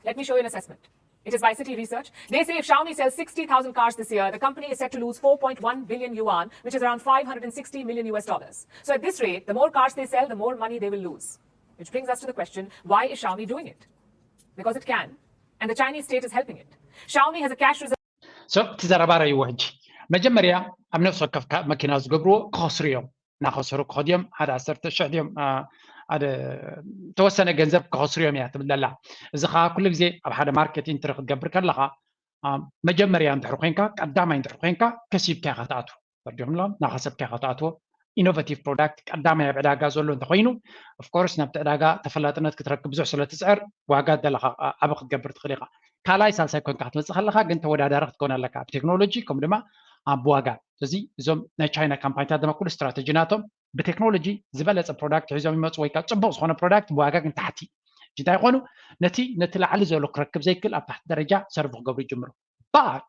Let me show you an assessment. It is by Citi Research. They say if Xiaomi sells sixty thousand cars this year, the company is set to lose four point one billion yuan, which is around five hundred sixty million U S dollars. So at this rate, the more cars they sell, the more money they will lose. Which brings us to the question, why is Xiaomi doing it? Because it can. And the Chinese state is helping it. Xiaomi has a cash reserve. So እቲ ዘረባ ረይዎ ሕጂ መጀመርያ ኣብ ነፍሲ ወከፍ መኪና ዝገብርዎ ክኸስሩ እዮም። እናኸሰሩ ክኸዱ እዮም። ሓደ ዓሰርተ ሽሕ ድዮም ተወሰነ ገንዘብ ክኸስሩ እዮም እያ ትብል ዘላ። እዚ ከዓ ኩሉ ግዜ ኣብ ሓደ ማርኬት ኢንትሪ ክትገብር ከለካ መጀመርያ እንድሕር ኮይንካ ቀዳማይ እንድሕር ኮይንካ ከሲብካ ኢካ ትኣትዎ። ፈርዲኹም ሎም እናኸሰብካ ኢካ ትኣትዎ። ኢኖቨቲቭ ፕሮዳክት ቀዳማይ ኣብ ዕዳጋ ዘሎ እንተኮይኑ ኦፍኮርስ ናብቲ ዕዳጋ ተፈላጥነት ክትረክብ ብዙሕ ስለ ትፅዕር ዋጋ ደለካ ዓቢ ክትገብር ትኽእል ኢካ። ካልኣይ ሳልሳይ ኮንካ ክትመፅእ ከለካ ግን ተወዳዳሪ ክትኮን ኣለካ ኣብ ቴክኖሎጂ ከም ድማ ኣብ ዋጋ። ስለዚ እዞም ናይ ቻይና ካምፓኒታት ድማ ኩሉ ስትራተጂ ናቶም ብቴክኖሎጂ ዝበለፀ ፕሮዳክት ሒዞም ይመፁ ወይ ከዓ ፅቡቅ ዝኮነ ፕሮዳክት ብዋጋ ግን ታሕቲ። እንታይ ይኮኑ ነቲ ነቲ ላዕሊ ዘሎ ክረክብ ዘይክእል ኣብ ታሕቲ ደረጃ ሰርቭ ክገብሩ ይጅምሩ። ባት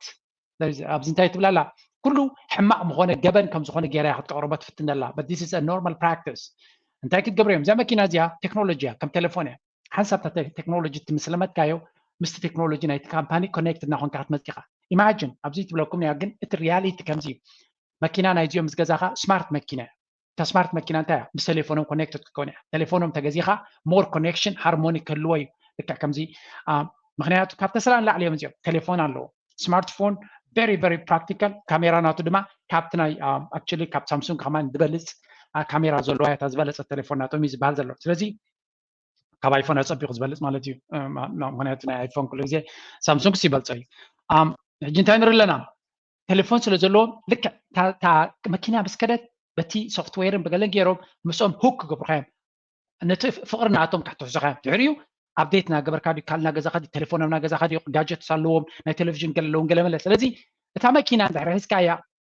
ኣብዚ እንታይ ትብላላ ኩሉ ሕማቅ ምኮነ ገበን ከም ዝኮነ ገይራ ክትቀርቦ ትፍትን ዘላ። This is a normal practice። እንታይ ክትገብር እዮም እዚኣ መኪና እዚኣ ቴክኖሎጂ እያ ከም ቴሌፎን እያ። ሓንሳብ ቴክኖሎጂ እቲ ምስ ለመድካዮ ምስቲ ቴክኖሎጂ ናይቲ ካምፓኒ ኮኔክትድ እናኾንካ ክትመፅእ ኢኻ። ኢማጂን ኣብዚ ትብለኩም እያ፣ ግን እቲ ሪያሊቲ ከምዚ እዩ። መኪና ናይዚኦም ምስ ገዛኻ ስማርት መኪና እያ። እታ ስማርት መኪና እንታይ እያ? ምስ ቴሌፎኖም ኮኔክትድ ክትከውን እያ። ቴሌፎኖም ተገዚኻ ሞር ኮኔክሽን ሃርሞኒ ክህልዎ እዩ። ልክዕ ከምዚ ምክንያቱ ካብ ተስላ ንላዕሊ እዮም እዚኦም። ቴሌፎን ኣለዎ፣ ስማርትፎን ቨሪ ቨሪ ፕራክቲካል። ካሜራ ናቱ ድማ ካብቲ ናይ ኣክቹሊ ካብ ሳምሱንግ ከማን ዝበልፅ ካሜራ ዘለዋ እያ። እታ ዝበለፀት ቴሌፎን ናቶም እዩ ዝበሃል ዘሎ። ስለዚ ካብ ኣይፎን ኣፀቢቑ ዝበልፅ ማለት እዩ። ምክንያቱ ናይ ኣይፎን ኩሉ ግዜ ሳምሱንግ ይበልፆ እዩ። ሕጂ እንታይ ንርኢ ኣለና? ቴሌፎን ስለ ዘለዎ ልክዕ እታ መኪና ምስ ከደት በቲ ሶፍትዌርን ብገለን ገይሮም ምስኦም ሁክ ክገብሩካ እዮም። ነቲ ፍቕሪ ናቶም ክትሕዙካ እዮም። ድሕሪኡ ኣፕዴት እናገበርካ ድዩ፣ ካልእ እናገዛኻ ድዩ፣ ቴሌፎን ኣብ ናገዛኻ ድዩ፣ ጋጀትስ ኣለዎም፣ ናይ ቴሌቪዥን ገለ ኣለዎም፣ ገለ መለ። ስለዚ እታ መኪና እንድሕር ሒዝካያ፣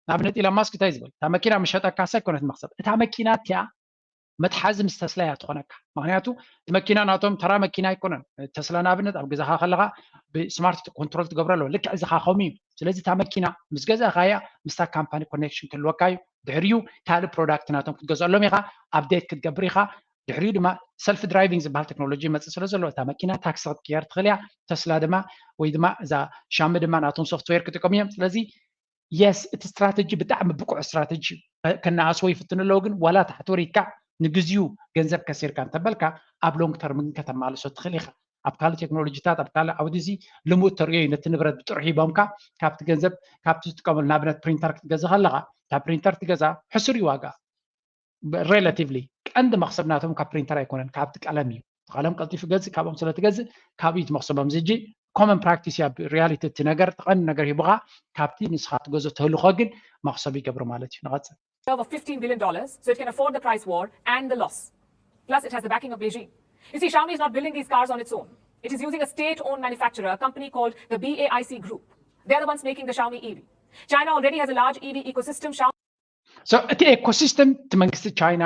ንኣብነት ኢሎን ማስክ እንታይ ዝብል፣ እታ መኪና ምሸጠካስ ኣይኮነት መኽሰብ፣ እታ መኪና እቲኣ መትሓዚ ምስ ተስላ እያ ትኾነካ። ምክንያቱ እቲ መኪና ናቶም ተራ መኪና ኣይኮነን። ተስላ ንኣብነት ኣብ ገዛኻ ከለኻ ብስማርት ኮንትሮል ትገብሮ ኣለዎ። ልክዕ እዚ ኻ ከምኡ እዩ። ስለዚ እታ መኪና ምስ ገዛእካያ ምስታ ካምፓኒ ኮኔክሽን ክህልወካ እዩ። ድሕሪኡ ካልእ ፕሮዳክት ናቶም ክትገዝኣሎም ኢኻ፣ ኣፕዴት ክትገብር ኢኻ። ድሕሪኡ ድማ ሰልፍ ድራይቪንግ ዝበሃል ቴክኖሎጂ ይመፅእ ስለ ዘሎ እታ መኪና ታክሲ ክትቅየር ትኽእል እያ። ተስላ ድማ ወይ ድማ እዛ ሻሚ ድማ ናቶም ሶፍትዌር ክጥቀሙ እዮም። ስለዚ የስ እቲ ስትራተጂ ብጣዕሚ ብቁዕ ስትራተጂ እዩ። ከነኣስዎ ይፍትኑ ኣለዉ፣ ግን ዋላ ታሕቲ ወሪድካ ንግዚኡ ገንዘብ ከሲርካ እንተበልካ ኣብ ሎንግ ተርም ግን ከተማልሶ ትኽእል ኢኻ። ኣብ ካልእ ቴክኖሎጂታት ኣብ ካልእ ዓውዲ እዚ ልሙድ ተርእዮ እዩ። ነቲ ንብረት ብጥርሑ ሂቦምካ ካብቲ ገንዘብ ካብቲ ዝጥቀመሉ ንኣብነት ፕሪንተር ክትገዝእ ከለኻ እታ ፕሪንተር ትገዛ ሕሱር እዩ ዋጋ ሬላቲቭሊ። ቀንዲ መኽሰብ ናቶም ካብ ፕሪንተር ኣይኮነን ካብቲ ቀለም እዩ። እቲ ቀለም ቀልጢፉ ገዝእ ካብኦም ስለ ትገዝእ ካብኡ እዩ እቲ መኽሰቦም። እዚ ሕጂ ኮመን ፕራክቲስ እያ። ሪያሊቲ እቲ ነገር እቲ ቀንዲ ነገር ሂቡኻ ካብቲ ንስኻ ትገዝኦ ተህልኾ ግን መኽሰብ ይገብሩ ማለት እዩ። ንቐፅል። of fifteen billion dollars, so it can afford the price war and the loss. Plus, it has the backing of Beijing. You see, Xiaomi is not building these cars on its own. It is using a state-owned manufacturer, a company called the BAIC Group. They're the ones making the Xiaomi E V. China already has a large E V ecosystem. Xiaomi So እቲ ኤኮሲስተም እቲ መንግስቲ ቻይና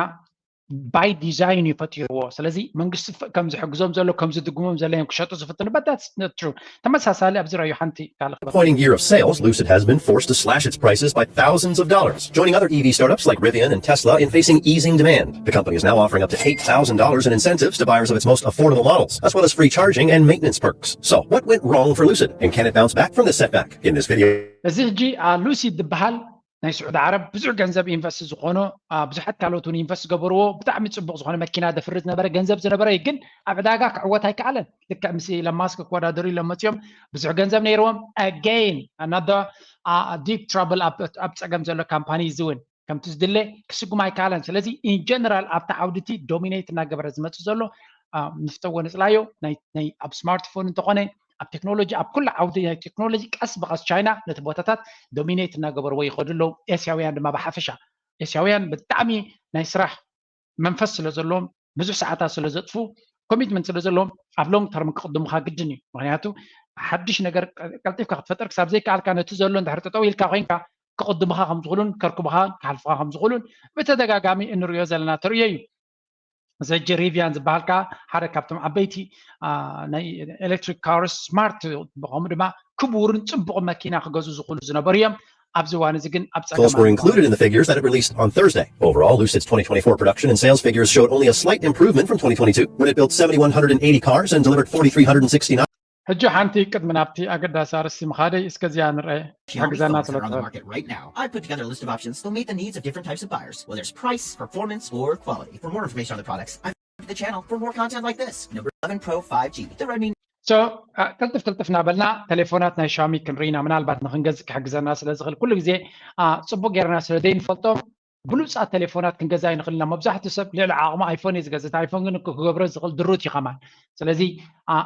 ባይ ዲዛይን እዩ ፈጢርዎ። ስለዚ መንግስቲ ከም ዝሕግዞም ዘሎ ከም ዝድግሞም ዘሎ እዮም ክሸጡ ዝፍትኑ። But that's not true። ተመሳሳሊ ኣብዚ ራዩ ሓንቲ ካልእ Disappointing year of sales, Lucid has been forced to slash its prices by thousands of dollars, joining other E V startups like Rivian and Tesla in facing easing demand. The company is now offering up to eight thousand dollars in incentives to buyers of its most affordable models, as well as free charging and maintenance perks. So, what went wrong for Lucid, and can it bounce back from this setback? In this video, እዚ ሕጂ ሉሲድ ዝበሃል ናይ ስዑዲ ዓረብ ብዙሕ ገንዘብ ኢንቨስት ዝኾኖ ብዙሓት ካልኦት እውን ኢንቨስት ዝገበርዎ ብጣዕሚ ፅቡቅ ዝኾነ መኪና ደፍሪ ዝነበረ ገንዘብ ዝነበረ እዩ። ግን ኣብ ዕዳጋ ክዕወት ኣይከኣለን። ልክዕ ምስ ኢሎን ማስክ ክወዳደሩ ኢሎም መፅዮም ብዙሕ ገንዘብ ነይርዎም። Again another deep trouble ኣብ ፀገም ዘሎ ካምፓኒ እዚ እውን ከምቲ ዝድለ ክስጉም ኣይከኣለን። ስለዚ ኢን ጀነራል ኣብቲ ዓውድቲ ዶሚኔት እናገበረ ዝመፅእ ዘሎ ንፍተዎ ንፅላዮ ኣብ ስማርትፎን እንተኾነ ኣብ ቴክኖሎጂ ኣብ ኩሉ ዓውዲ ናይ ቴክኖሎጂ ቀስ ብቐስ ቻይና ነቲ ቦታታት ዶሚኔት እናገበርዎ ይኸዱ ኣለዉ። ኤስያውያን ድማ ብሓፈሻ ኤስያውያን ብጣዕሚ ናይ ስራሕ መንፈስ ስለ ዘለዎም ብዙሕ ሰዓታት ስለ ዘጥፉ ኮሚትመንት ስለ ዘለዎም ኣብ ሎንግ ተርም ክቕድሙኻ ግድን እዩ። ምክንያቱ ሓድሽ ነገር ቀልጢፍካ ክትፈጥር ክሳብ ዘይከኣልካ ነቲ ዘሎ እንድሕር ጠጠው ኢልካ ኮይንካ ክቕድሙኻ ከም ዝኽእሉን ከርክቡኻ ክሓልፉኻ ከም ዝኽእሉን ብተደጋጋሚ እንሪኦ ዘለና ተርእዮ እዩ። ዘጂ ሪቪያን ዝበሃል ከዓ ሓደ ካብቶም ዓበይቲ ናይ ኤሌክትሪክ ካርስ ስማርት ከምኡ ድማ ክቡርን ፅቡቕ መኪና ክገዙ ዝኽእሉ ዝነበሩ እዮም። ኣብዚ እዋን እዚ ግን ኣብ Folks were included in the figures that it released on Thursday. Overall, Lucid's twenty twenty-four production and sales figures showed only a slight improvement from twenty twenty-two, when it built seven thousand one hundred eighty cars and delivered four thousand three hundred sixty-nine. ሕጂ ሓንቲ ቅድሚ ናብቲ ኣገዳሲ ኣርእስቲ ምኻደይ እስከዚኣ ንርአ ሓግዘና ስለ ትኽእል። Right now, I put together a list of options that'll meet the needs of different types of buyers, whether it's price, performance, or quality. For more information on the products, I the channel for more content like this. Number eleven Pro five G, the Redmi. So ቀልጥፍ ቅልጥፍ እናበልና ቴሌፎናት ናይ ሻሚ ክንርኢና ምናልባት ንክንገዝእ ክሕግዘና ስለ ዝኽእል ኩሉ ግዜ ፅቡቅ ጌርና ስለ ዘይንፈልጦም ብሉፃት ቴሌፎናት ክንገዛ ይንኽእል ኢና። መብዛሕትኡ ሰብ ልዕሊ ዓቕሙ ኣይፎን እዩ ዝገዝእ። ኣይፎን ግን ክገብሮ ዝኽእል ድሩት እዩ ከማን። ስለዚ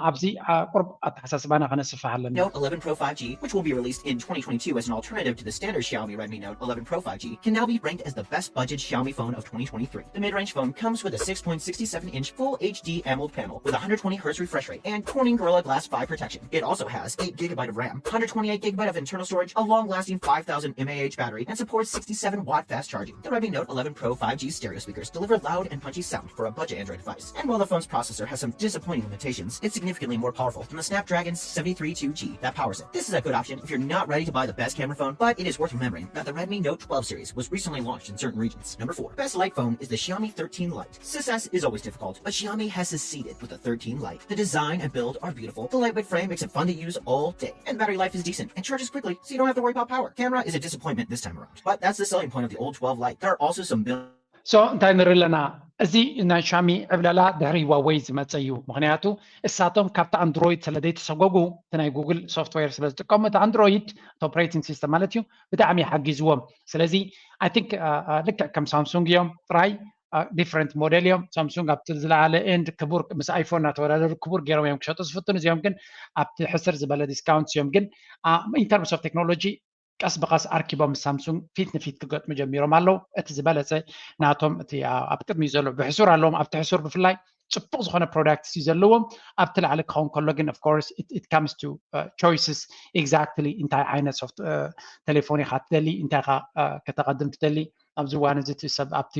ኣብዚ ቁርብ ኣተሓሳስባና ከነስፍሕ ኣለና። Note eleven Pro five G, which will be released in twenty twenty-two as an alternative to the standard Xiaomi Redmi Note eleven Pro five G, can now be ranked as the best budget Xiaomi phone of twenty twenty-three. The mid-range phone comes with a six point six seven inch full H D AMOLED panel with one hundred twenty hertz refresh rate and Corning Gorilla Glass five protection. It also has eight gigabyte of RAM, one hundred twenty-eight gigabyte of internal storage, a long-lasting five thousand mAh battery, and supports sixty-seven watt fast charging. The Redmi Note eleven Pro five G stereo speakers deliver loud and punchy sound for a budget Android device. And while the phone's processor has some disappointing limitations, it's significantly more powerful than the Snapdragon seven three two G that powers it. This is a good option if you're not ready to buy the best camera phone, but it is worth remembering that the Redmi Note twelve series was recently launched in certain regions. Number four, best light phone is the Xiaomi thirteen Lite. Success is always difficult, but Xiaomi has succeeded with the thirteen Lite. The design and build are beautiful. The lightweight frame makes it fun to use all day. And battery life is decent and charges quickly, so you don't have to worry about power. Camera is a disappointment this time around, but that's the selling point of the old twelve Lite. There are also some build so እንታይ ንርኢ ኣለና? እዚ ናይ ሻሚ ዕብለላ ድሕሪ ዋወይ ዝመፀ እዩ። ምክንያቱ እሳቶም ካብቲ ኣንድሮይድ ስለ ዘይተሰጎጉ፣ እቲ ናይ ጉግል ሶፍትዌር ስለ ዝጥቀሙ፣ እቲ ኣንድሮይድ፣ እቲ ኦፕሬቲንግ ሲስተም ማለት እዩ፣ ብጣዕሚ ሓጊዝዎም። ስለዚ ኣይ ቲንክ ልክዕ ከም ሳምሱንግ እዮም፣ ጥራይ ዲፍረንት ሞዴል እዮም። ሳምሱንግ ኣብቲ ዝለዓለ ኤንድ ክቡር፣ ምስ ኣይፎን እናተወዳደሩ ክቡር ገይሮም እዮም ክሸጡ ዝፍትኑ። እዚኦም ግን ኣብቲ ሕስር ዝበለ ዲስካውንት እዮም። ግን ኢንተርምስ ኦፍ ቴክኖሎጂ ቀስ ብቐስ ኣርኪቦም ምስ ሳምሱንግ ፊት ንፊት ክገጥሙ ጀሚሮም ኣለዉ። እቲ ዝበለፀ ናቶም እቲ ኣብ ቅድሚ ዘሎ ብሕሱር ኣለዎም። ኣብቲ ሕሱር ብፍላይ ፅቡቕ ዝኾነ ፕሮዳክት እዩ ዘለዎም። ኣብቲ ላዕሊ ክኸውን ከሎ ግን of course it comes to choices, exactly እንታይ ዓይነት ሶፍት ቴሌፎን ኢኻ ትደሊ፣ እንታይ ኢኻ ከተቐድም ትደሊ። ኣብዚ እዋን እዚ እቲ ሰብ ኣብቲ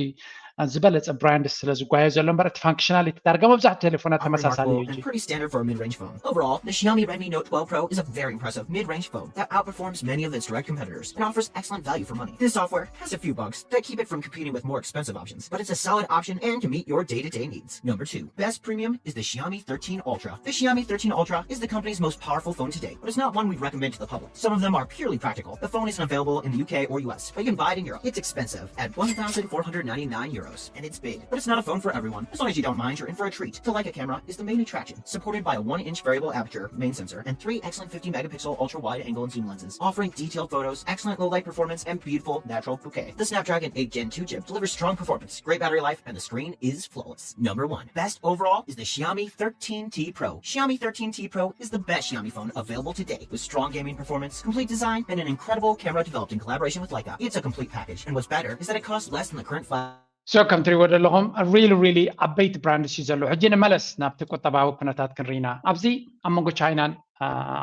ዝበለፀ ብራንድ ስለ ዝጓየ ዘሎ እምበር፣ እቲ ፋንክሽናሊቲ ዳርጋ መብዛሕትኡ ቴሌፎናት ተመሳሳሊ እዩ። Pretty standard for a mid-range phone. Overall, the Xiaomi Redmi Note twelve Pro is a very impressive mid-range phone that outperforms many of its direct competitors and offers excellent value for money. This software has a few bugs that keep it from competing with more expensive options, but it's a solid option and can meet your day-to-day needs. Number two, best premium is the Xiaomi thirteen Ultra. The Xiaomi thirteen Ultra is the company's most powerful phone today, but it's not one we recommend to the public. Some of them are purely practical. The phone isn't available in the U K or U S, but you can buy it in Europe. It's expensive at one thousand four hundred ninety-nine euros, and it's big, but it's not a phone for everyone. As long as you don't mind, you're in for a treat. The Leica camera is the main attraction, supported by a one-inch variable aperture main sensor and three excellent fifty megapixel ultra-wide angle and zoom lenses, offering detailed photos, excellent low-light performance, and beautiful natural bokeh. The Snapdragon eight Gen two chip delivers strong performance, great battery life, and the screen is flawless. Number one, best overall is the Xiaomi thirteen T Pro. Xiaomi thirteen T Pro is the best Xiaomi phone available today, with strong gaming performance, complete design, and an incredible camera developed in collaboration with Leica. It's a complete package, and what's better is that it costs less than the current flag. So ከም ትሪእዎ ዘለኹም really really ዓበይቲ ብራንድስ እዩ ዘሎ። ሕጂ ንመለስ ናብቲ ቁጠባዊ ኩነታት ክንርኢና። ኣብዚ ኣብ መንጎ ቻይናን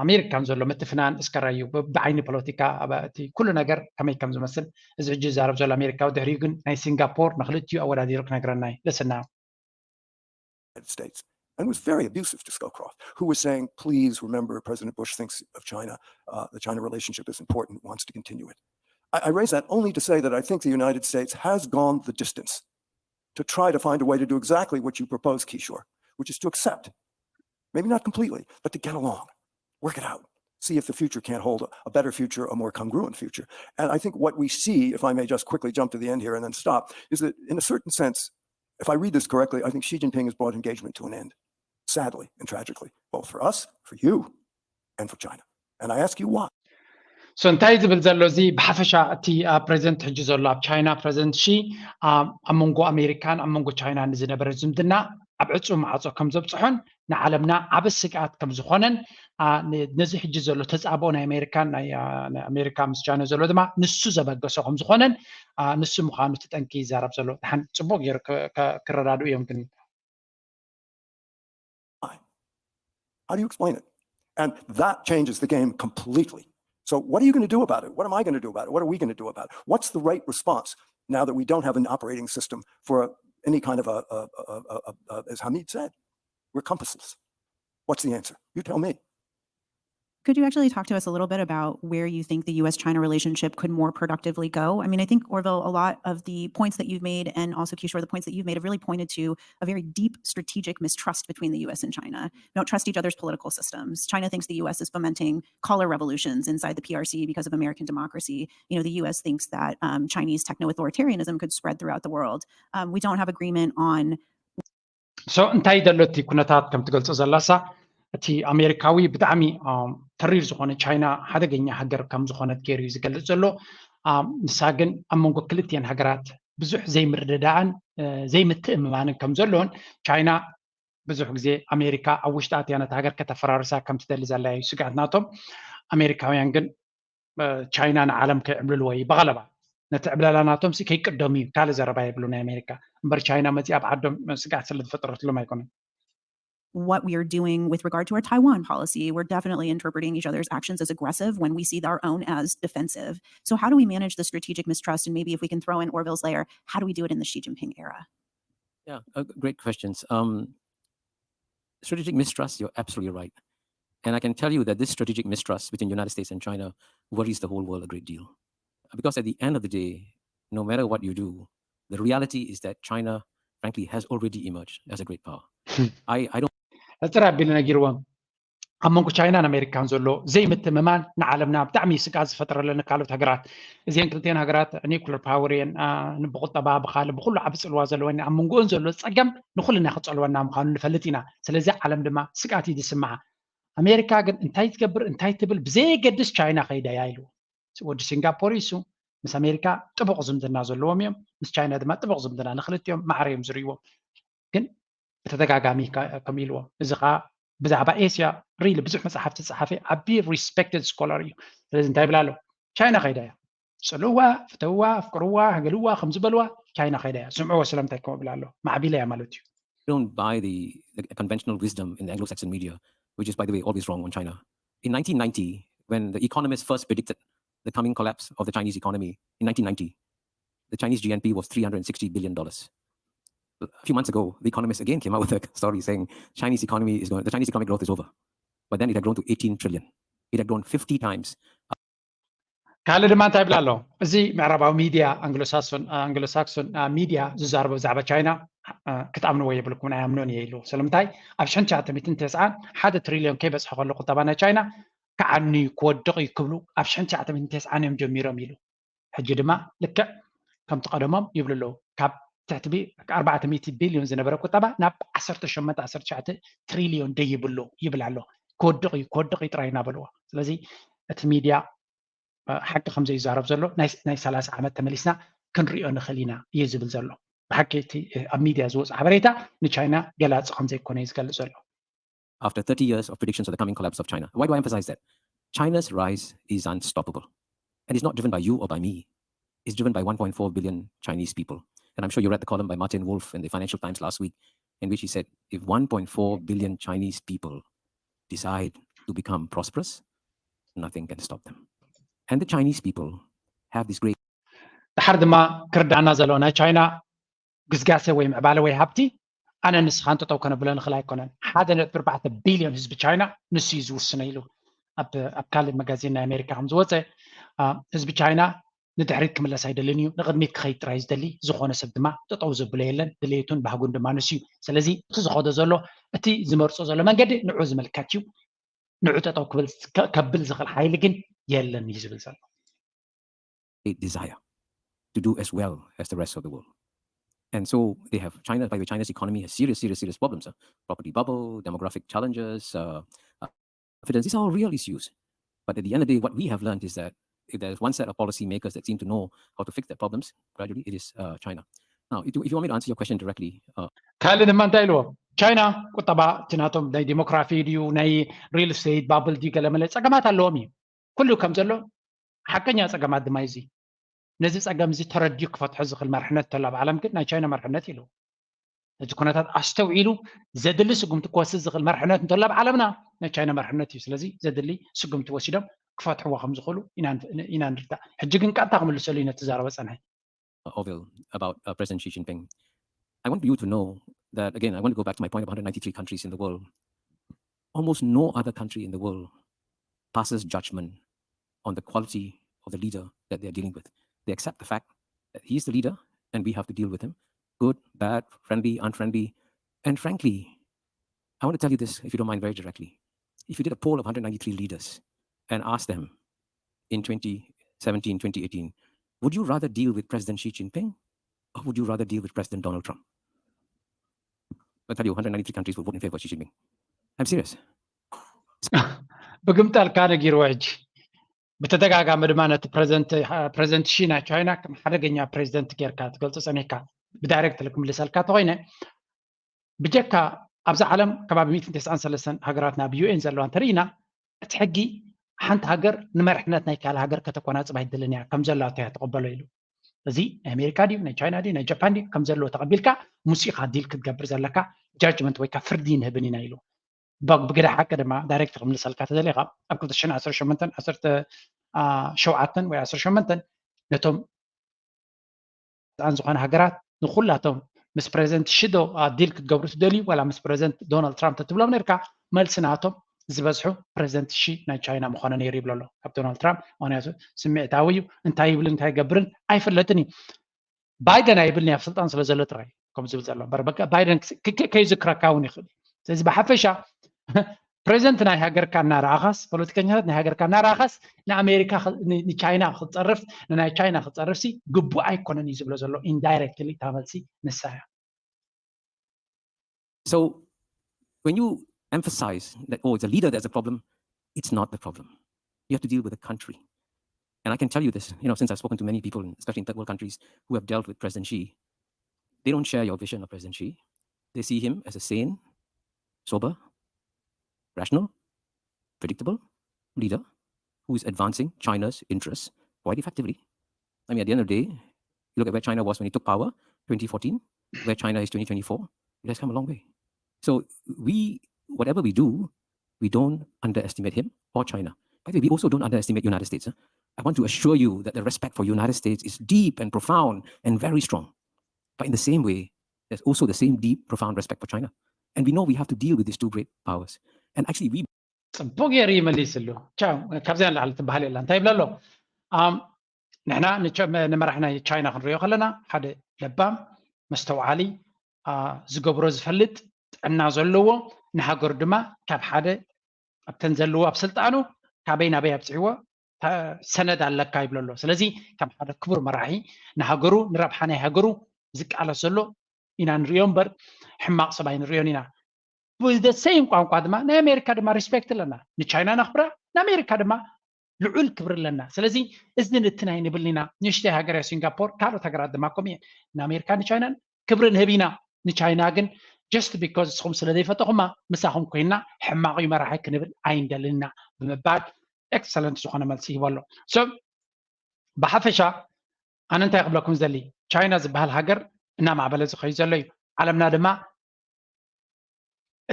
ኣሜሪካን ዘሎ ምትፍናን እስከራዩ ብዓይኒ ፖለቲካ እቲ ኩሉ ነገር ከመይ ከም ዝመስል፣ እዚ ሕጂ ዝዛረብ ዘሎ ኣሜሪካዊ፣ ድሕሪኡ ግን ናይ ሲንጋፖር፣ ንክልቲኡ ኣወዳዲሩ ክነግረና እዩ። ልስና። United States and was very abusive to Scowcroft, who was saying, "Please remember, President Bush thinks of China. Uh, the China relationship is important, wants to continue it." I, I raise that only to say that I think the United States has gone the distance to try to find a way to do exactly what you propose, Kishore, which is to accept, maybe not completely, but to get along, work it out, see if the future can't hold a, a better future, a more congruent future. And I think what we see, if I may just quickly jump to the end here and then stop, is that in a certain sense, if I read this correctly, I think Xi Jinping has brought engagement to an end, sadly and tragically, both for us, for you, and for China. And I ask you why. So እንታይ ዝብል ዘሎ እዚ ብሓፈሻ እቲ ፕሬዚደንት ሕጂ ዘሎ ኣብ ቻይና ፕሬዚደንት ሺ ኣብ መንጎ ኣሜሪካን ኣብ መንጎ ቻይናን ዝነበረ ዝምድና ኣብ ዕፁ ማዕፆ ከም ዘብፅሖን ንዓለምና ዓብ ስግኣት ከም ዝኾነን ነዚ ሕጂ ዘሎ ተፃብኦ ናይ ኣሜሪካን ናይ ኣሜሪካ ምስ ቻይና ዘሎ ድማ ንሱ ዘበገሶ ከም ዝኾነን ንሱ ምዃኑ እቲ ጠንቂ ይዛረብ ዘሎ። ድሓን ፅቡቅ ገይሩ ክረዳድኡ እዮም ግን How do you explain it? And that changes the game completely. So what are you going to do about it? What am I going to do about it? What are we going to do about it? What's the right response now that we don't have an operating system for a, any kind of a, a, a, a, as Hamid said, we're compassless. What's the answer? You tell me. Could you actually talk to us a little bit about where you think the U S China relationship could more productively go? I mean, I think, Orville, a lot of the points that you've made, and also Kishore, the points that you've made, have really pointed to a very deep strategic mistrust between the U S and China. We don't trust each other's political systems. China thinks the U S is fomenting color revolutions inside the P R C because of American democracy. You know, the U S thinks that um, Chinese techno authoritarianism could spread throughout the world. Um, we don't have agreement on So እንታይ ዘሎ እቲ ኩነታት ከም ትገልጾ ዘላሳ፣ እቲ ኣሜሪካዊ ብጣዕሚ ተሪር ዝኾነ ቻይና ሓደገኛ ሃገር ከም ዝኾነት ገይሩ እዩ ዝገልጽ ዘሎ። ንሳ ግን ኣብ መንጎ ክልቲኤን ሃገራት ብዙሕ ዘይምርድዳእን ዘይምትእምማንን ከም ዘሎን፣ ቻይና ብዙሕ ግዜ ኣሜሪካ ኣብ ውሽጢ ኣትያ ነቲ ሃገር ከተፈራርሳ ከም ትደሊ ዘላ እዩ ስግኣት ናቶም። ኣሜሪካውያን ግን ቻይና ንዓለም ከይዕብልልዎ እዩ ብቐለባ። ነቲ ዕብለላ ናቶም ሲ ከይቅደሙ እዩ፣ ካልእ ዘረባ የብሉ ናይ ኣሜሪካ። እምበር ቻይና መፂኣ ኣብ ዓዶም ስግኣት ስለ ዝፈጠረትሎም ኣይኮነን። what we are doing with regard to our Taiwan policy. We're definitely interpreting each other's actions as aggressive when we see our own as defensive. So, how do we manage the strategic mistrust? And maybe if we can throw in Orville's layer, how do we do it in the Xi Jinping era? Yeah, uh, great questions. Um, strategic mistrust, you're absolutely right. And I can tell you that this strategic mistrust between the United States and China worries the whole world a great deal. Because at the end of the day, no matter what you do, the reality is that China, frankly, has already emerged as a great power. I, I don't ሕፅር ኣቢሉ ነጊርዎም ኣብ መንጎ ቻይናን ኣሜሪካን ዘሎ ዘይምትምማን ንዓለምና ብጣዕሚ ስግኣት ዝፈጥረለን ካልኦት ሃገራት እዚአን ክልቲአን ሃገራት ኒኩለር ፓወር እየን። ብቁጠባ ብካልእ ብኩሉ ዓቢ ፅልዋ ዘለወን ኣብ መንጎኦን ዘሎ ፀገም ንኩልና ክፀልወና ምኳኑ ንፈልጥ ኢና። ስለዚ ዓለም ድማ ስግኣት እዩ ዝስምዓ። ኣሜሪካ ግን እንታይ ትገብር እንታይ ትብል ብዘየገድስ ቻይና ከይዳ እያ ኢሉ። ወዲ ሲንጋፖር እዩ እሱ። ምስ ኣሜሪካ ጥቡቕ ዝምድና ዘለዎም እዮም። ምስ ቻይና ድማ ጥቡቕ ዝምድና ንክልቲኦም ማዕረ እዮም ዝርእይዎም። ግን ብተደጋጋሚ ከም ኢልዎም እዚ ከዓ ብዛዕባ ኤስያ ሪሊ ብዙሕ መፅሓፍቲ ዝፀሓፈ ዓቢ ሪስፔክትድ ስኮላር እዩ። ስለዚ እንታይ ይብል ኣሎ? ቻይና ከይዳ እያ። ፅልዋ፣ ፍተዋ፣ ኣፍቅርዋ፣ ሃገልዋ ከም ዝበልዋ ቻይና ከይዳ እያ። ስምዕዎ ስለምንታይ ከምኡ ይብል ኣሎ? ማዕቢላ እያ ማለት እዩ። don't buy the, the conventional wisdom in the Anglo-Saxon media, which is, by the way, always wrong on China. In nineteen ninety, when the economists first predicted the coming collapse of the Chinese economy in nineteen ninety, the Chinese G N P was three hundred sixty billion dollars. A few months ago, the economists again came out with a story saying Chinese economy is going, the Chinese economic growth is over. But then it had grown to eighteen trillion. It had grown fifty times. ካልእ ድማ እንታይ ይብል ኣሎ? እዚ ምዕራባዊ ሚድያ ኣንግሎሳክሶን ሚድያ ዝዛረቦ ብዛዕባ ቻይና ክትኣምንዎ የብልኩም ኣይኣምኖን እየ ኢሉ። ስለምንታይ ኣብ ሽሕን ትሽዓተ ሚእትን ተስዓን ሓደ ትሪልዮን ከይበፅሐ ከሎ ቁጠባ ናይ ቻይና ክዓኑ እዩ ክወድቕ እዩ ክብሉ ኣብ ሽሕን ትሽዓተ ሚእትን ተስዓን እዮም ጀሚሮም ኢሉ። ሕጂ ድማ ልክዕ ከምቲ ቀደሞም ይብሉ ኣለዉ። ካብ ትሕቲ ኣርባዕተ ሚእቲ ቢልዮን ዝነበረ ቁጠባ ናብ ዓሰርተ ሸሞንተ ዓሰርተ ትሽዓተ ትሪልዮን ደይብሉ ይብል ኣሎ። ክወድቕ እዩ ክወድቕ እዩ ጥራይ እናበልዎ። ስለዚ እቲ ሚድያ ሓቂ ከም ዘይዛረብ ዘሎ ናይ ሰላሳ ዓመት ተመሊስና ክንሪኦ ንኽእል ኢና እዩ ዝብል ዘሎ። ብሓቂ እቲ ኣብ ሚድያ ዝወፅ ሓበሬታ ንቻይና ገላፂ ከም ዘይኮነ እዩ ዝገልፅ ዘሎ። After thirty years of predictions of the coming collapse of China, why do I emphasize that? China's rise is unstoppable. And it's not driven by you or by me. It's driven by one point four billion Chinese people. And I'm sure you read the column by Martin Wolf in the Financial Times last week, in which he said if one point four billion Chinese people decide to become prosperous, nothing can stop them. And the Chinese people have this great ድሓር ድማ ክርዳእና ዘለዎ ናይ ቻይና ግስጋሴ ወይ ምዕባለ ወይ ሃብቲ ኣነ ንስኻን ጠጠው ከነብሎ ንኽእል ኣይኮነን። ሓደ ነጥቢ ኣርባዕተ ቢልዮን ህዝቢ ቻይና ንሱ እዩ ዝውስኖ ኢሉ ኣብ ካልእ መጋዚን ናይ ኣሜሪካ ከም ዝወፀ ህዝቢ ቻይና ንድሕሪት ክምለስ ኣይደልን እዩ፣ ንቕድሚት ክኸይድ ጥራይ ዝደሊ ዝኾነ ሰብ ድማ ጠጠው ዘብሎ የለን፣ ድሌቱን ባህጉን ድማ ንሱ እዩ። ስለዚ እቲ ዝኸዶ ዘሎ እቲ ዝመርፆ ዘሎ መንገዲ ንዑ ዝምልከት እዩ። ንዑ ጠጠው ክብል ከብል ዝኽእል ሓይሊ ግን የለን እዩ ዝብል ዘሎ። Desire to do as well as the rest of the world. And so they have China, by the way, China's economy has serious, serious, serious problems. Uh, property bubble, demographic challenges, uh, uh, confidence. These are all real issues. But at the end of the day, what we have learned is that if there's one set of policymakers that seem to know how to fix their problems, gradually it is uh, China. Now, if you, if you want me to answer your question directly, uh, ካልእ ድማ እንታይ ኢልዎ? ቻይና ቁጠባ እቲ ናቶም ናይ ዲሞክራፊ ድዩ ናይ ሪል ስቴት ባብል ድዩ ገለመለ ፀገማት ኣለዎም እዩ። ኩሉ ከም ዘሎ ሓቀኛ ፀገማት ድማ እዩ እዚ። ነዚ ፀገም እዚ ተረዲኡ ክፈትሖ ዝኽእል መርሕነት እንተሎ ኣብ ዓለም ግን ናይ ቻይና መርሕነት ኢሉ። ነዚ ኩነታት ኣስተውዒሉ ዘድሊ ስጉምቲ ክወስድ ዝኽእል መርሕነት እንተሎ ኣብ ዓለምና ናይ ቻይና መርሕነት እዩ። ስለዚ ዘድሊ ስጉምቲ ወሲዶም ክፈትሕዎ ከም ዝኽእሉ ኢና ንርዳእ። ሕጂ ግን ቀጥታ ክምልሰሉ እዩ ነቲ ዛረበ ፀንሐ። Orville about uh, President Xi Jinping. I want you to know that, again, I want to go back to my point of one hundred ninety-three countries in the world. Almost no other country in the world passes judgment on the quality of the leader that they're dealing with. They accept the fact that he's the leader and we have to deal with him. Good, bad, friendly, unfriendly. And frankly, I want to tell you this, if you don't mind, very directly. If you did a poll of one hundred ninety-three leaders and asked them in twenty seventeen, twenty eighteen, would you rather deal with President Xi Jinping or would you rather deal with President Donald Trump? I'll tell you, one hundred ninety-three countries will vote in favor of Xi Jinping. I'm serious. ብግምጣልካ ነጊርዎ። ሕጂ ብተደጋጋሚ ድማ ነቲ ፕሬዚደንት ሺ ናይ ቻይና ከም ሓደገኛ ፕሬዚደንት ጌርካ ትገልጾ ጸኒሕካ። ብዳይሬክት ክምልሰልካ ተኾይነ ብጀካ ኣብዛ ዓለም ከባቢ ሚእትን ተስዓን ሰለስተን ሃገራት ናብ ዩ ኤን ዘለዋ እንተርኢና እቲ ሕጊ ሓንቲ ሃገር ንመርሕነት ናይ ካልእ ሃገር ከተቆናጽብ ኣይትደልን እያ ከም ዘላቶ እያ ትቕበሎ ኢሉ። እዚ ናይ ኣሜሪካ ድዩ ናይ ቻይና ድዩ ናይ ጃፓን ድዩ ከም ዘለዎ ተቐቢልካ ምስ ኢኻ ዲል ክትገብር ዘለካ ጃጅመንት ወይ ከዓ ፍርዲ ንህብን ኢና ኢሉ። ብ- ብግደ ሓቂ ድማ ዳይሬክት ክምልሰልካ ተዘሊኻ ኣብ ክልተ ሽሕን ዓሰርተ ሸሞንተን ዓሰርተ ሸውዓተን ወይ ዓሰርተ ሸሞንተን ነቶም ስልጣን ዝኾነ ሃገራት ንኩላቶም ምስ ፕሬዚደንት ሺዶ ዲል ክትገብሩ ትደልዩ ዋላ ምስ ፕሬዚደንት ዶናልድ ትራምፕ ተትብሎም ነርካ? መልሲ ናቶም ዝበዝሑ ፕሬዚደንት ሺ ናይ ቻይና ምዃኑ ነይሩ ይብሎ ኣሎ ካብ ዶናልድ ትራምፕ። ምክንያቱ ስምዒታዊ እዩ፣ እንታይ ይብልን እንታይ ይገብርን ኣይፍለጥን እዩ። ባይደን ኣይብልን ኣብ ስልጣን ስለ ዘሎ ጥራይ ከም ዝብል ዘሎ እምበር በቃ ባይደን ክስ- ክ- ክ- ከይዝክረካ እውን ይኽእል እዩ። ስለዚ ብሓፈሻ ፕሬዚደንት ናይ ሃገርካ እናረኣኻስ ፖለቲከኛታት ናይ ሃገርካ እናረኣኻስ ንኣሜሪካ ክ- ን- ንቻይና ክፀርፍ ንናይ ቻይና ክፀርፍሲ ግቡእ ኣይኮነን እዩ ዝብሎ ዘሎ ኢንዳይሬክትሊ እታ መልሲ ንሳ እያ። So when you emphasize that, oh, it's a leader that's a problem, it's not the problem. You have to deal with the country. And I can tell you this, you know, since I've spoken to many people, especially in third world countries, who have dealt with President Xi, they don't share your vision of President Xi. They see him as a sane, sober, rational, predictable leader who is advancing China's interests quite effectively. I mean, at the end of the day, you look at where China was when he took power, twenty fourteen, where China is twenty twenty-four. It has come a long way. So we, whatever we do, we don't underestimate him or China. By the way, we also don't underestimate United States. Huh? I want to assure you that the respect for United States is deep and profound and very strong. But in the same way, there's also the same deep, profound respect for China. And we know we have to deal with these two great powers. And actually, we ፅቡቅ ገይሩ ይመሊስሉ። ቻው ካብዚኣ ንላዕሊ ትበሃል የላ እንታይ ይብለ ኣሎ? ኣም፣ ንሕና ንቸ- ንመራሕ ናይ ቻይና ክንሪኦ ከለና ሓደ ለባም መስተውዓሊ ኣ፣ ዝገብሮ ዝፈልጥ ጥዕና ዘለዎ ንሃገሩ ድማ ካብ ሓደ ኣብተን ዘለዎ ኣብ ስልጣኑ ካበይ ናበይ ኣብፅሕዎ ተ- ሰነድ ኣለካ ይብሎ ኣሎ። ስለዚ ከም ሓደ ክቡር መራሒ ንሃገሩ ንረብሓ ናይ ሃገሩ ዝቃለስ ዘሎ ኢና ንሪኦ እምበር ሕማቕ ሰብ ኣይንሪኦን ኢና። ብዘሰይም ቋንቋ ድማ ናይ ኣሜሪካ ድማ ሪስፔክት ኣለና። ንቻይና ነኽብራ፣ ንኣሜሪካ ድማ ልዑል ክብሪ ኣለና። ስለዚ እዚ ንትን ኣይንብልን ኢና። ንእሽተይ ሃገር እያ ሲንጋፖር፣ ካልኦት ሃገራት ድማ ከምኡ እየን። ንኣሜሪካ ንቻይናን ክብሪ ንህብ ኢና። ንቻይና ግን ጀስት ቢኮዝ ንስኹም ስለ ዘይፈተኹማ ምሳኹም ኮይና ሕማቕ እዩ መራሒ ክንብል ኣይንደልን ኢና ብምባል ኤክሰለንት ዝኾነ መልሲ ሂቦ ኣሎ። ሶ ብሓፈሻ ኣነ እንታይ ክብለኩም ዝደሊ ቻይና ዝበሃል ሃገር እናማዕበለ ዝኸዩ ዘሎ እዩ። ዓለምና ድማ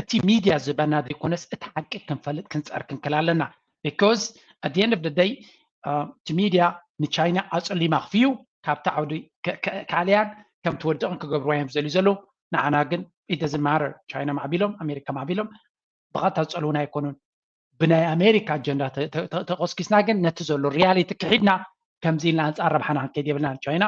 እቲ ሚድያ ዝበና ዘይኮነስ እቲ ሓቂ ክንፈልጥ ክንፀር ክንክል ኣለና። Because at the end of the day እቲ ሚድያ ንቻይና ኣፀሊማ ክፍዩ ካብቲ ዓውዲ ከ- ከ- ካልያን ከም ትወድቕን ክገብርዋ እዮም ዝደልዩ ዘለዉ። ንዓና ግን it doesn't matter ቻይና ማዕቢሎም ኣሜሪካ ማዕቢሎም ብቐጥታ ዝፀልዉና ኣይኮኑን። ብናይ ኣሜሪካ ኣጀንዳ ተ- ተ- ተ- ተቆስኪስና ግን ነቲ ዘሎ ሪያሊቲ ክሒድና ከምዚ ኢልና ኣንፃር ረብሓና ክንከይድ የብልናን። ቻይና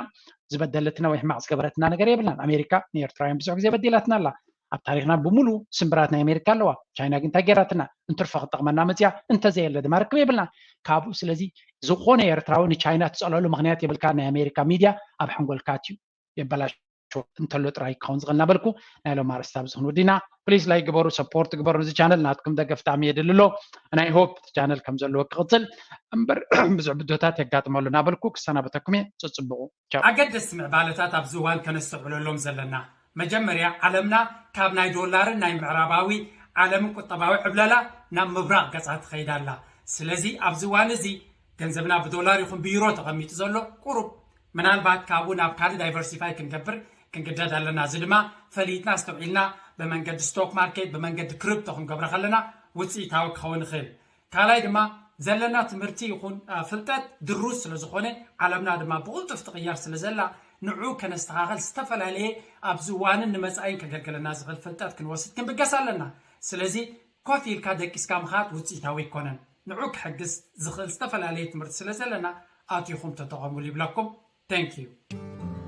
ዝበደለትና ወይ ሕማቕ ዝገበረትና ነገር የብልናን። ኣሜሪካ ንኤርትራውያን ብዙሕ ግዜ በዲላትና ኣላ። ኣብ ታሪክና ብምሉ ስምብራት ናይ ኣሜሪካ ኣለዋ። ቻይና ግን እንታይ ገይራትና? እንትርፎ ክጠቕመና መፅያ እንተዘየለ ድማ ርክብ የብልናን። ካብኡ ስለዚ ዝኾነ ኤርትራዊ ንቻይና ትፀልኣሉ ምክንያት የብልካ። ናይ ኣሜሪካ ሚድያ ኣብ ሓንጎልካ ኣትዩ የበላሽዎ እንተሎ ጥራይ ክኸውን ዝኽእል እናበልኩ ናይ ሎም ኣርእስቲ ኣብዚ ክንውድና ፕሊዝ ላይክ ግበሩ ሰፖርት ግበሩ ነዚ ቻነል ናትኩም ደገፍ ብጣዕሚ የድሊ ኣሎ። ናይ ሆፕ እቲ ቻነል ከም ዘለዎ ክቕፅል እምበር ብዙሕ ብድሆታት የጋጥመሉ እናበልኩ ክሰናበተኩም እየ። ፅፅብቑ ቻው። ኣገደስቲ ምዕባለታት ኣብዚ እዋን ከነስተውዕለሎም ዘለና መጀመርያ ዓለምና ካብ ናይ ዶላርን ናይ ምዕራባዊ ዓለምን ቁጠባዊ ዕብለላ ናብ ምብራቕ ገጻ ትኸይድ ኣላ። ስለዚ ኣብዚ እዋን እዚ ገንዘብና ብዶላር ይኹን ብዩሮ ተቐሚጡ ዘሎ ቁሩብ ምናልባት ካብኡ ናብ ካልእ ዳይቨርሲፋይ ክንገብር ክንግደድ ኣለና። እዚ ድማ ፈሊጥና ኣስተውዒልና ብመንገዲ ስቶክ ማርኬት ብመንገዲ ክሪፕቶ ክንገብሮ ከለና ውፅኢታዊ ክኸውን ይኽእል። ካልኣይ ድማ ዘለና ትምህርቲ ይኹን ፍልጠት ድሩዝ ስለ ዝኾነ ዓለምና ድማ ብቕልጡፍ ትቕየር ስለ ዘላ ንዑ ከነስተኻኸል ዝተፈላለየ ኣብዚ እዋንን ንመፃኢን ከገልግለና ዝኽእል ፍልጠት ክንወስድ ክንብገስ ኣለና። ስለዚ ኮፍ ኢልካ ደቂስካ ምኻድ ውፅኢታዊ ኣይኮነን። ንዑ ክሕግዝ ዝኽእል ዝተፈላለየ ትምህርቲ ስለ ዘለና ኣቲኹም ተጠቐሙሉ ይብለኩም። Thank you።